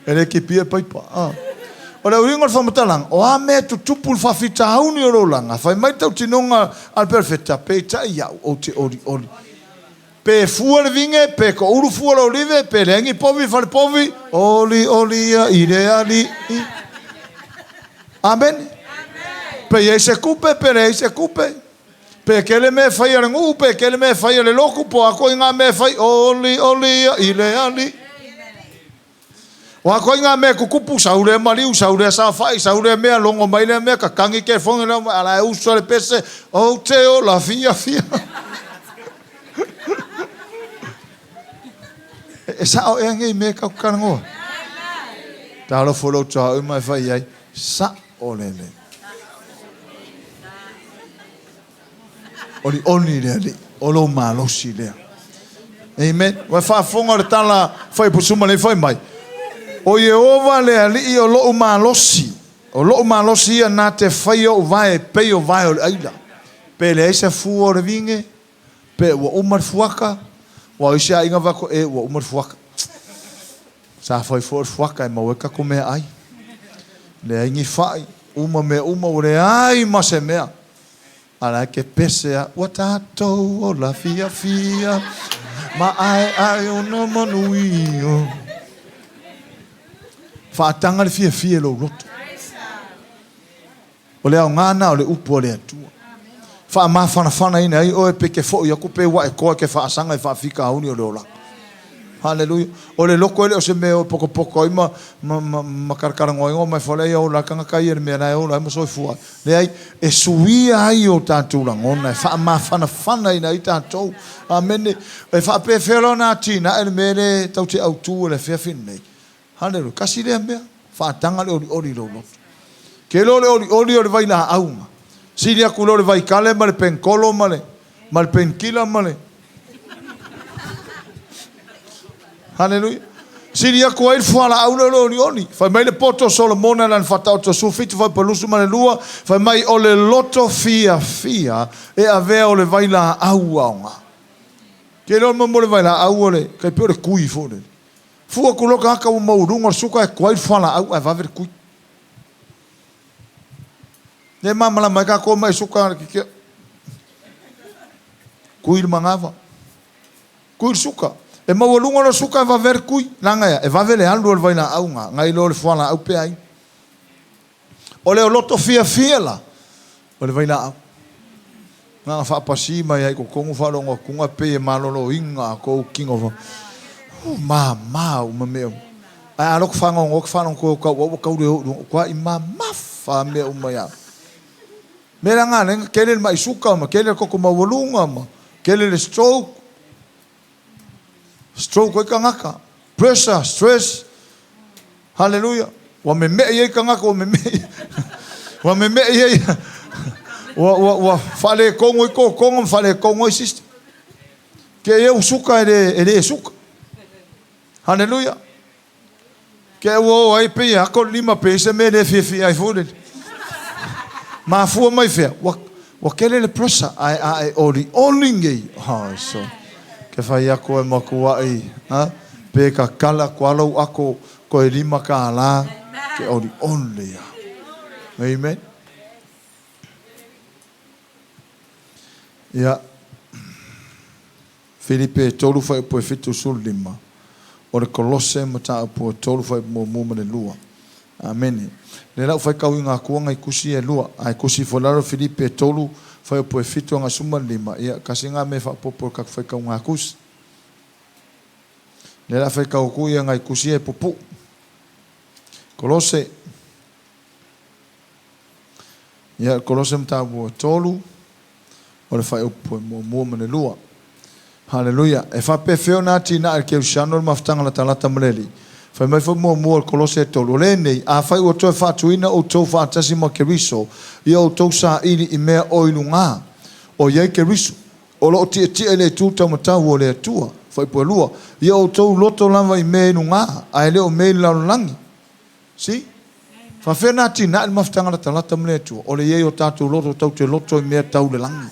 E le kipia paipa. Ah. O le uiga o le faamatalaga, o a mea e tutupu i le faafitauli o lou laga, fai mai le tautinoga a le perofeta, peitai au, ou te olioli. Pe fua le vine, pe toulu fua le olive, pe leai ni povi i fale povi, olioli ia i le Alii. Amene. Pe i ai se kupe, pe leai se kupe. Pe tele mea e fai a le nuu, pe tele mea e fai a le lotu, po o a koʻi ngā mea e fai, olioli ia i le Alii. O a koʻi ngā mea e tutupu, sau lea maliu, sau lea saofai, sau lea mea, logo mai lea mea, tatagi telefoni lea, a la e uso le pese, ou te ola fiafia. E sao ea nei mea tatou te talanoa? Talofa lou tuaoi ma e fai ai, sao lele. Olioli le Alii, o lou malosi lea. Amen. Ua faafofoga le tala fai pusuma nei fai mai. O Ieova le Alii o lou malosi. O lou malosi ia na te faia ou vae e pei o vae o le aila. Pe leai se fua o le vine, pe ua uma le fuaka, ua o isi aiga fai atu, e ua uma le fuaka. Sa fai foi o le fuaka e maua ai tatou meaai. Leai ni fai. Uma mea uma ua leai ma se mea. A la e ke pese a ua tatou ola fiafia ma aeae o na manuia. Faataga le fiafia i lou loto. O le aoga lena o le upu a le Atua. Faamafanafanaina ai oe pe ke foi aku pe ua e toa e ke faasaga i faafitauli o le olaga. Haleluia. O le loto e le o se mea e potopoto ai ma, ma, ma, ma talatalanoaina ma e fale ai ola ai tagata ia i le mea la e ola ai ma soifua ai. Leai, e suia ai o tatou lagona, e faamafanafanaina ai tatou. Amene. E faapefea loa ona atinae le mea lea tatou te autu i le afiafi lenei. Haleluia. Tasi lea mea, faataga le olioli i lou loto. Ke iloa o le olioli o le vailaau, sili atu loa le vaikale ma le penkolo ma le ma le penkila ma le Haleluia. Sili atu ai le fualaau lea o le olioli. Fai mai le poto o Solomona i lana Faataoto 17 fuaiupu 22, fai mai o le loto fiafia e avea o le vailaau aoga. Ke iloa mo le vailaau o le tai pei o le tui foi lele. Fua atu loa le tagata ua maualuga le suka e tuai le fualaau ae vave le tui. Lea e malamalama ai tatou mai suka le kikea. Tui le manava. Tui le suka. E maualuga loa le suka e vave ai le tui. Leaga e a? E vave le alu o le vailaau na, nai lo le fualaau pe ai. O le loto fiafia la, o le vailaau. Na ona faapasi mai lava i totonu faalogo atuga pei e maloloina kou tino fa. Mama uma mea uma. Ae a loto faanoanoa ke faalogo atu e tauau ua tau le o i luga, ua matua mamafa mea uma ia oe. Mea la na ala ai ona tele le mai suka ma tele le toto maualuga ma tele le stroke. Stroke ai tagata, pressure, stress. Haleluia. Ua memeʻi ai tagata, ua memeʻi. Ua memeʻi ai. Ua, ua, ua faaletonu ai totoga ma faaletonu ai system. Ke ia suka e le, e le suka. Haleluia. Ke ua o ai pei e ato le lima pe i se mea e le fiafia ai foi lele. Mafua mai fea? Ua, ua tele le pressure ae a e olioli nei. Oh, so. Ke fai aku e matuaʻi, ha? Pe kakala aku a lou ako koe $5 ke olioli ia. Amen. Ia. Filipe 3 fuaiupu e 75, o le Kolose mataupu e 3 fuaiupu muamua ma le lua. Amene. Lea la ua faitauina atu nai tusi ia e lua, ae tusi foi lalo Filipe 3 fuaiupu e 7 agai 15, ia tasi na mea e faaopoopo i le tatou faitauga tusi. Lea la faitau atu ia nai tusi ia e pupuu. Kolose. Ia, Kolose mataupu e 3, o le fuaiupu e muamua ma le lua. Haleluia! E faapefea ona atinae e le kerisiano le mafutaga latalata ma le Alii? Fai mai foi muamua o le Kolose e 3, O lenei, afai ua toe faatuina outou faatasi ma Keriso, ia outou saili i mea o i lugā, o i ai Keriso, o lo o tietie i le itu taumatau o le Atua. Fuaiupu e 2, Ia outou loto lava i mea i lugā, ae le o mea i le lalolagi. See? Faafefea ona atinae le mafutaga latalata ma le Atua? O le i ai o tatou loto tatou te loto i mea tau le lagi.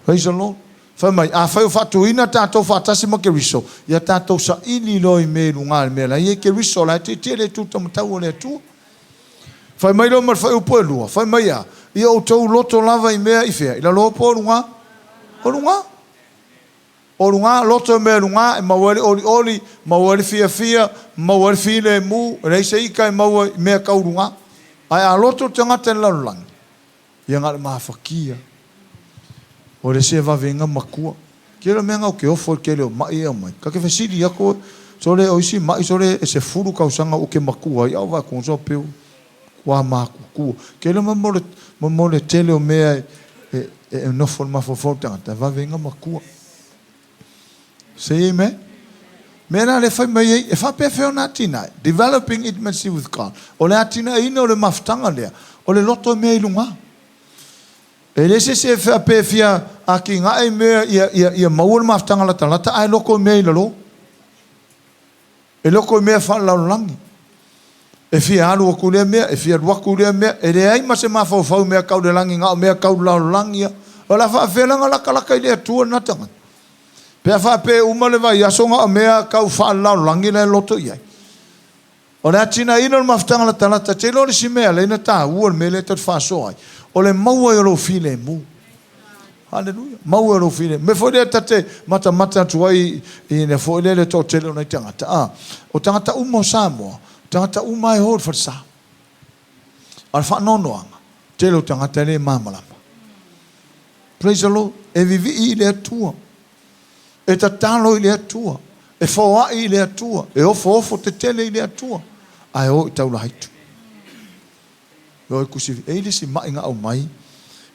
Praise the Lord. Fai mai, afai o faatuina tatou faatasi ma Keriso, ia tatou saili loa i mea i luga i le mea la e i ai Keriso, la e tietie i le itu taumatau o le Atua. Fai mai loa ma le fuaiupu e lua, fai mai a, ia outou loto lava i mea i fea? I lalo po o luga? O luga. O luga, loto i mea i luga, e maua ai le olioli, maua ai le fiafia, maua ai le filemu, e leai se ika e maua i mea tau luga. Ae a loto le tagata i le lalolagi, ia na o le mafatia. O le isi e vave ina matua. Tele o mea na ou te ofo i le tele o mai e aumai. Ta te fesili atu, sole o isi mai sole e 10 tausaga ou te matua ai, a o vaai atu so peu ua matutua. Tele mo mo le mo le tele o mea e e nofo i le mafaufau o le tagata, e vave ina matua. Say amen. Mea la le fai mai ai, e faapefea ona atinae? Developing intimacy with God. O le atinaeina o le mafutaga lea, o le loto i mea i luga. E le se isi e faapea e fia atinae i mea ia, ia, ia maua le mafutaga latalata, ae loto i mea i lalo. E loto i mea faalelalolagi. E fia alu atu i lea mea, e fia alu atu i lea mea. E leai ma se mafaufau i mea tau le lagi, na o mea tau le lalolagi ia. O le a faapefea la ona latalata i le Atua lena tagata? Pe a faapea e uma le vaiaso na o mea tau faalelalolagi la e loto i ai. O le atinaeina o le mafutaga latalata, te iloa le isi mea e ala ai ona taua le mea lea tatou te faasoa ai, o le maua ai o lou filemu. Haleluia. Maua ai o lou filemu. O le mea foi lea ta te matamata atu ai i le foi lea le toatele o nai tagata, a, o tagata uma o Samoa, o tagata uma lava e o i le falesa. A o le faanoanoaga, tele o tagata e le malamalama. Praise the Lord. E vivii i le Atua. E tatalo i le Atua. E foai i le Atua. E ofoofo tetele i le Atua. Ae o i taulaaitu. E o i kusi, e i le isi mai na aumai,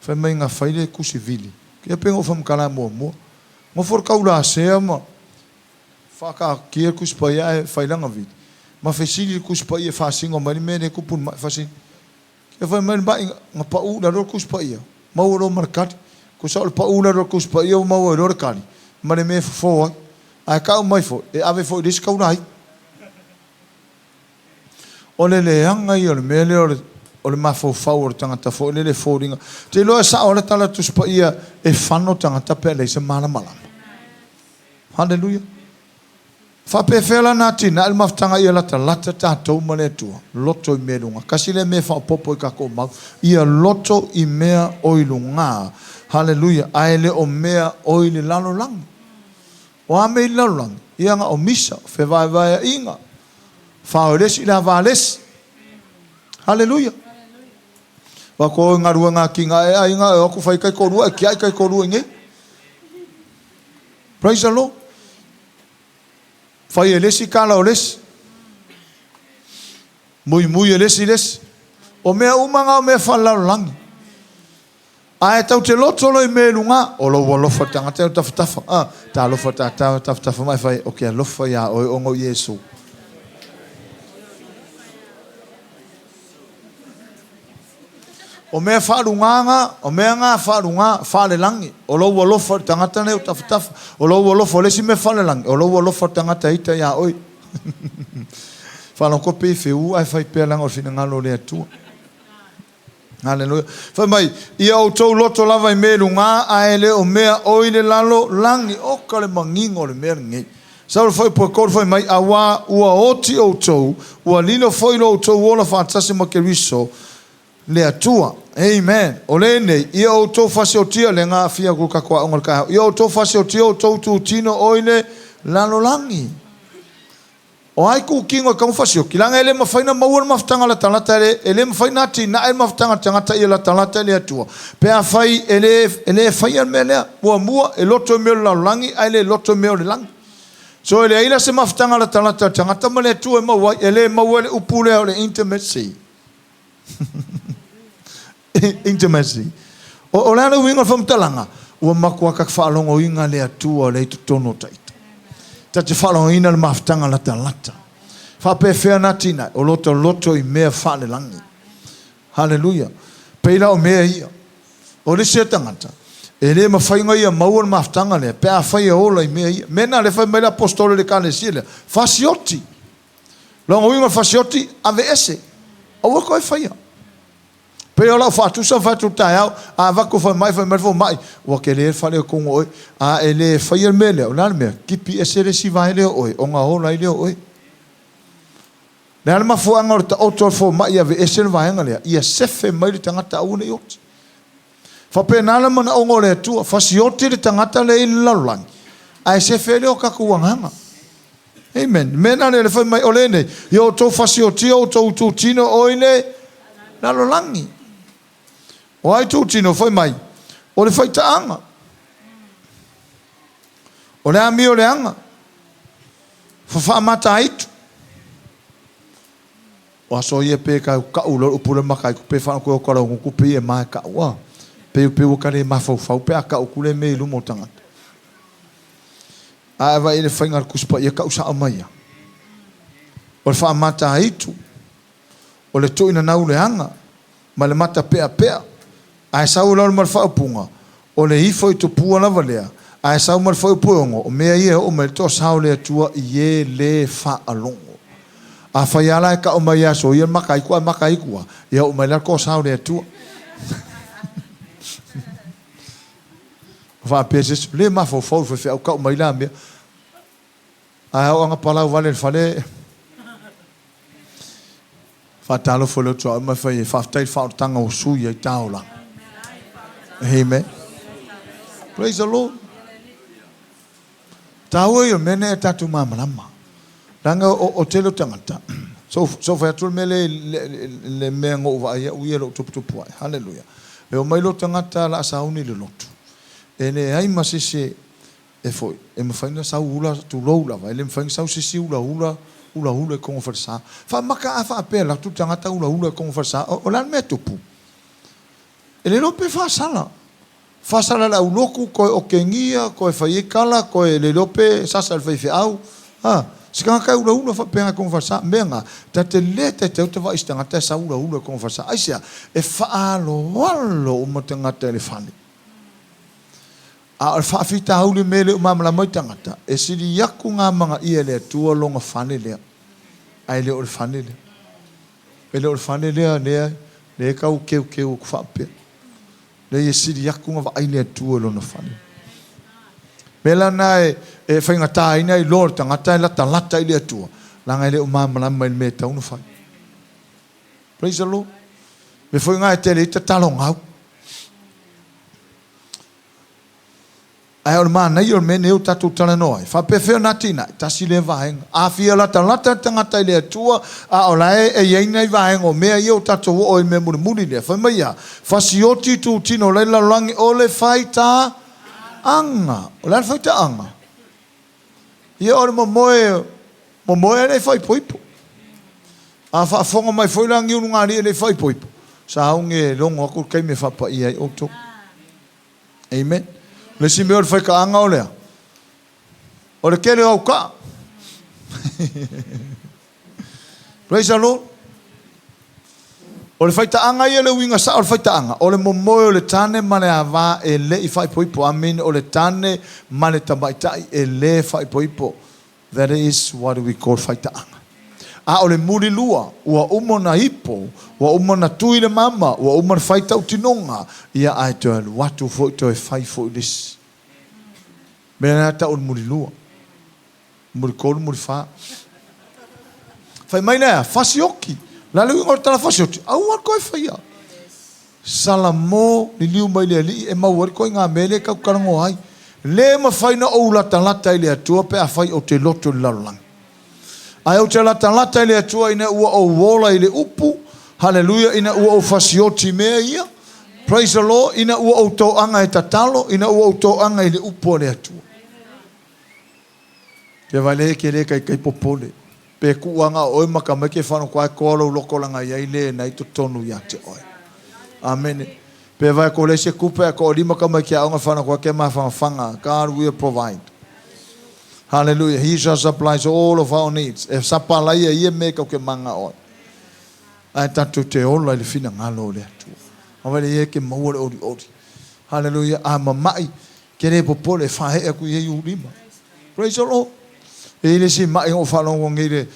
fai mai na fai le kusi vili. Ia pei ona ou faamatala muamua. Nofo le taulasea ma faakaatia le Tusi Paia ae fai lana vili. Ma fesili le Tusi Paia e faasino mai le mea lea e tupu i le mai. Faasino. Ia fai mai le mai na pau i lalo le Tusi Paia, maua loa ma le tali. Tusa o le pau i lalo o le Tusi Paia ua maua ai loa le tali ma le mea e fofo ai. Ae tau mai foi, e ave foi i le isi taulaai. O le leaga ia o le mea lea o le, o le mafaufau o le tagata foi lele e foliga. Ou te iloa e sao lava le tala a le Tusi Paia, e fano tagata pe a leai se malamalama. Haleluia! Faapefea la ona atinae le mafutaga ia latalata tatou ma le Atua? Loto i mea i luga. Tasi lea mea e faaopoopo i tatou mau, ia loto i mea o i luga. Haleluia! Ae le o mea o i le lalolagi. O a mea i le lalolagi? Ia na o misa, o fevaevaeaiga, fao e le isi i le ava a le isi. Haleluia! Aua ko oe galuega atinae aiga e o atu fai taitoalua e tiai taitoalua i nei. Praise the Lord. Fai e le isi kala o le isi. Muimui e le isi le isi. O mea uma na o mea faalelalolagi. Ae tau te loto loa i mea i luga, o lou alofa i le tagata e tafatafa. A, talofa tātau e tafatafa mai fai, o ke alofa iā oe ona o Iesu. O mea faaluga na, o mea na faaluga, faalelagi, o lou alofa i le tagata lea o tafatafa, o lou alofa, o le isi mea faalelagi, o lou alofa i le tagata e ita iā oe. Faalogo pei e feuu ae fai pea leaga o le finagalo o le Atua. Haleluia. Fai mai, ia outou loto lava i mea i luga, ae le o mea o i le lalo lagi. Oka le manino o le mea lenei. Sau le fuaiupu e 3 fai mai, auā ua oti outou, ua lilo foi lo outou ola faatasi ma Keriso, le Atua. Amen. O lenei, ia outou fasiotia, lea na aafia atu i le tatou aoga i le taeao, ia outou fasiotia outou itutino o i le lalolagi. O ai kukino e tau fasioti? Leaga e le mafai ona maua le mafutaga latalata, e le mafai ona atinae le mafutaga a le tagata ia latalata i le Atua, pe afai e le, e le faia le mea lea. Muamua, e loto i mea o le lalolagi ae le loto i mea o le lagi. So e leai la se mafutaga latalata a le tagata ma le Atua e maua ai, e le maua ai le upu lea o le intimacy. Intimacy. O, o le a le uiga o le faamatalaga? Ua matua ta faalogoina le Atua lea i totonu o taita. Ta te faalogoina le mafutaga latalata. Faapefea na atinae? O lo ta loto i mea faalelagi. Haleluia. Pei la o mea ia. O le isi tagata, e le mafai ona ia maua le mafutaga lea pe afai e ola i mea ia. Mea na lea fai mai le aposetolo i le ekalesia lea, fasioti. Lona uiga o le fasioti, aveese. Aua toe faia. Pei o lau faatusa fai atu i le taeao, a avatu fai mai, fai mai le fomai, ua tele le faaletonu o oe. A e le faia le mea lea, o le a le mea? Tipi ese le isi vae lea o oe, ona ola ai lea o oe. O le a le mafuaaga o le taoto o le fomai e aveese le vaega lea? Ia sefe mai le tagata aua ne i oti. Faapena le manaoga o le Atua, fasioti le tagata lea i le lalolagi, ae sefe ai lea o tatou agaga. Amen. Le mea lena lea fai mai o lenei, ia outou fasiotia outou itutino o i le lalolagi. O a itutino? Fai mai, o le faitaaga, o le amio leaga, fafaamataaitu. O aso ia pe kau ka'u loa le upu lea makaiku pe faalogo atu e o tala pei e ma e ka'u a pei pei ua ka le mafaufau pe a ka'u atu lea mea i luma o tagata. Ae vaai i le faiga a le Tusi Paia ka'u sa'o mai ia. O le faamataitu, o le tuuinanau leaga, ma le matapeapea, ae sau i lalo ma le faaupuga, o le ifo i tupua lava lea, ae sau ma le fuaiupu e 6, o mea ia e oo mai ai le toasā o le Atua i e lē faalogo. Afai lava la e tau mai ia soia le makaiku ae makaiku lava, ia oo mai la le toasā o le Atua. Faapea se isi, le mafaufau i le faifeau tau mai la mea. Ae oo ina palau vale i le fale. Faatalofa i le uso a oe ma fai ai, Faafetai i le faaolataga ua sui ai ta olaga. Amen. Praise the Lord. Taua ia o le mea nei a tatou malamalama. Leaga o tele o tagata, so so fai atu le mea le le mea na ou vaai au ia i lou tuputupu ae. Hallelujah. E omai loa tagata la sauni i le lotu. E leai ma se isi e foi, e mafai ona sau ula, tulou lava, e le mafai ona sau se isi ulaula, ulaula i totonu o falesa. Faamaka a faapea alu atu le tagata ulaula i totonu o falesa, o le a le mea e tupu? E le iloa pe faasala. Faasala i le aulotu, toe otegia, toe fai ai tala, toe le iloa pe sasa i le faifeau. A, se tagata e ulaula faapena i totonu o falesa. Mea na, ta te le taitai o ta vaai i se tagata e sau ulaula i totonu o falesa. Aisea? E faaaloalo uma tagata i le fale. A o le faafitauli mea e le o malamalama ai tagata, e sili atu ona amanaia e le Atua lona fale lea, ae le o le fale lea. E le o le fale lea, lea, lea e tau teuteu atu faapea. Leai, e sili atu ona vaai le Atua i lona fale. Mea la lena e, e faigata ai ona iloa o le tagata e latalata i le Atua, leaga e le o malamalama i le mea e tatau ona fai. Praise the Lord. Mea foi lena e tele ai tatalo gau. Ae o le manaia o le mea nei o tatou talanoa ai, faapefea ona atinae? Tasi lea vaega. A fia latalata le tagata i le Atua, a o la e i ai nai vaega o mea ia ua tatou oo ai i le mea mulimuli lea, fai mai a, fasioti itutino o la e i le lalolagi, o le faitaaga. O le a le faitaaga? Ia o le momoe, momoe e le i faaipoipo. A faafofoga mai foi la Niulugalii e le i faaipoipo, sauni e logo atu le taimi e faapaia ai outou. Amen. O le isi mea o le faitaaga o lea, o le tele o au kaa. Praise the Lord. O le faitaaga ia le uiga sao o le faitaaga, o le momoe o le tane ma le ava e le i faaipoipo. I mean, o le tane ma le tamaitai e le faaipoipo. That is what we call faitaaga. A o le mulilua, ua uma ona ipo, ua uma ona tui le mama, ua uma ona fai tautinoga, ia ae toe alu atu foi toe fai foi le isi. Mea lena e tau o le mulilua, mulitolu, mulifa. Fai mai lea, fasioki. O le a le uiga o le tala fasioki? Aua le toe faia. Salamo, liliu mai le Alii e maua ai le ituaiga mea lea e tatou talanoa ai. Le mafai ona ou latalata i le Atua pe afai ou te loto i le lalolagi. Ae ou te latalata i le Atua ina ua ou ola i le Upu, haleluia, ina ua ou fasioti i mea ia, praise the Lord, ina ua ou toaga e tatalo, ina ua ou toaga i le Upu a le Atua. Ke vaai lea ke le taitai popole. Pe tuu lava na o oe maka mai ke whanau ai koa lou loto laga i ai le na i totonu ia te oe. Amene. Pe vae ko le se kupe a ko lima ka mai ke aoga whanau koa ke mawhangawhanga. God will provide. Hallelujah. He shall supply all of our needs. E sapalai e ia me kau ke manga oe. Ae tatou te ola i le finagalo o le Atua. A vae le ia ke maua le oli oli. Hallelujah. A mamai, Ke le popole, e faaee atu i ai ou lima. Praise the Lord. E i ai le isi ma'i na ou faalogo nei le,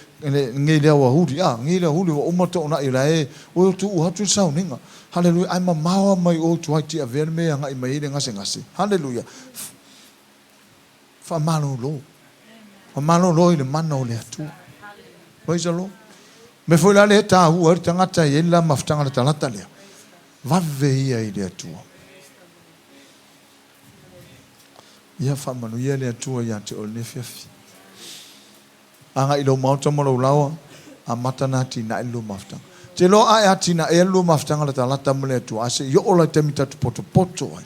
nei le aoauli, a, nei le aoauli ua uma toonai o la e, oi o tuua atu le sauniga. Haleluia, ae mamao lava mai o i tua i Tiavea le mea e agai mai ai le gasegase. Haleluia. Faamalolo. Faamalolo i le mana o le Atua. Praise the Lord. Mea foi la lea e taua ai le tagata e i ai le la mafutaga latalata lea, vave ia i le Atua. Ia faamanuia le Atua ia te oe lenei afiafi. Agai i lou maota ma lou laoa, amata ona atinae le lua mafutaga. Ou te iloa a e atinaea le lua mafutaga latalata ma le Atua, a se i oo la i le taimi ta te potopoto ai,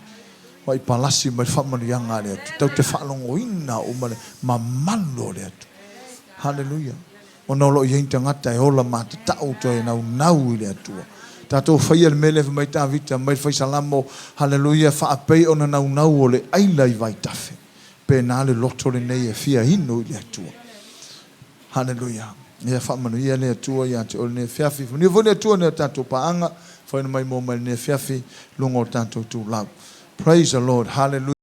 ua i palasi mai le faamanuiaga a le Atua. Tatou te faalogoina uma le mamalu o le Atua. Haleluia. Ona o lo o i ai ni tagata e ola matatau toe naunau i le Atua. Tatou faia le mea lea fai mai Tavita mai le fai Salamo, Haleluia, faapei ona naunau o le aila i vaitafe. Pena le loto lenei e fia inu i le Atua. Haleluia. Ia faamanuia le Atua ia te oe lenei afiafi. Faamanuia foi le Atua i nai o tatou paaga, faina mai mo mai lenei afiafi, luga o tatou itulau. Praise the Lord. Hallelujah.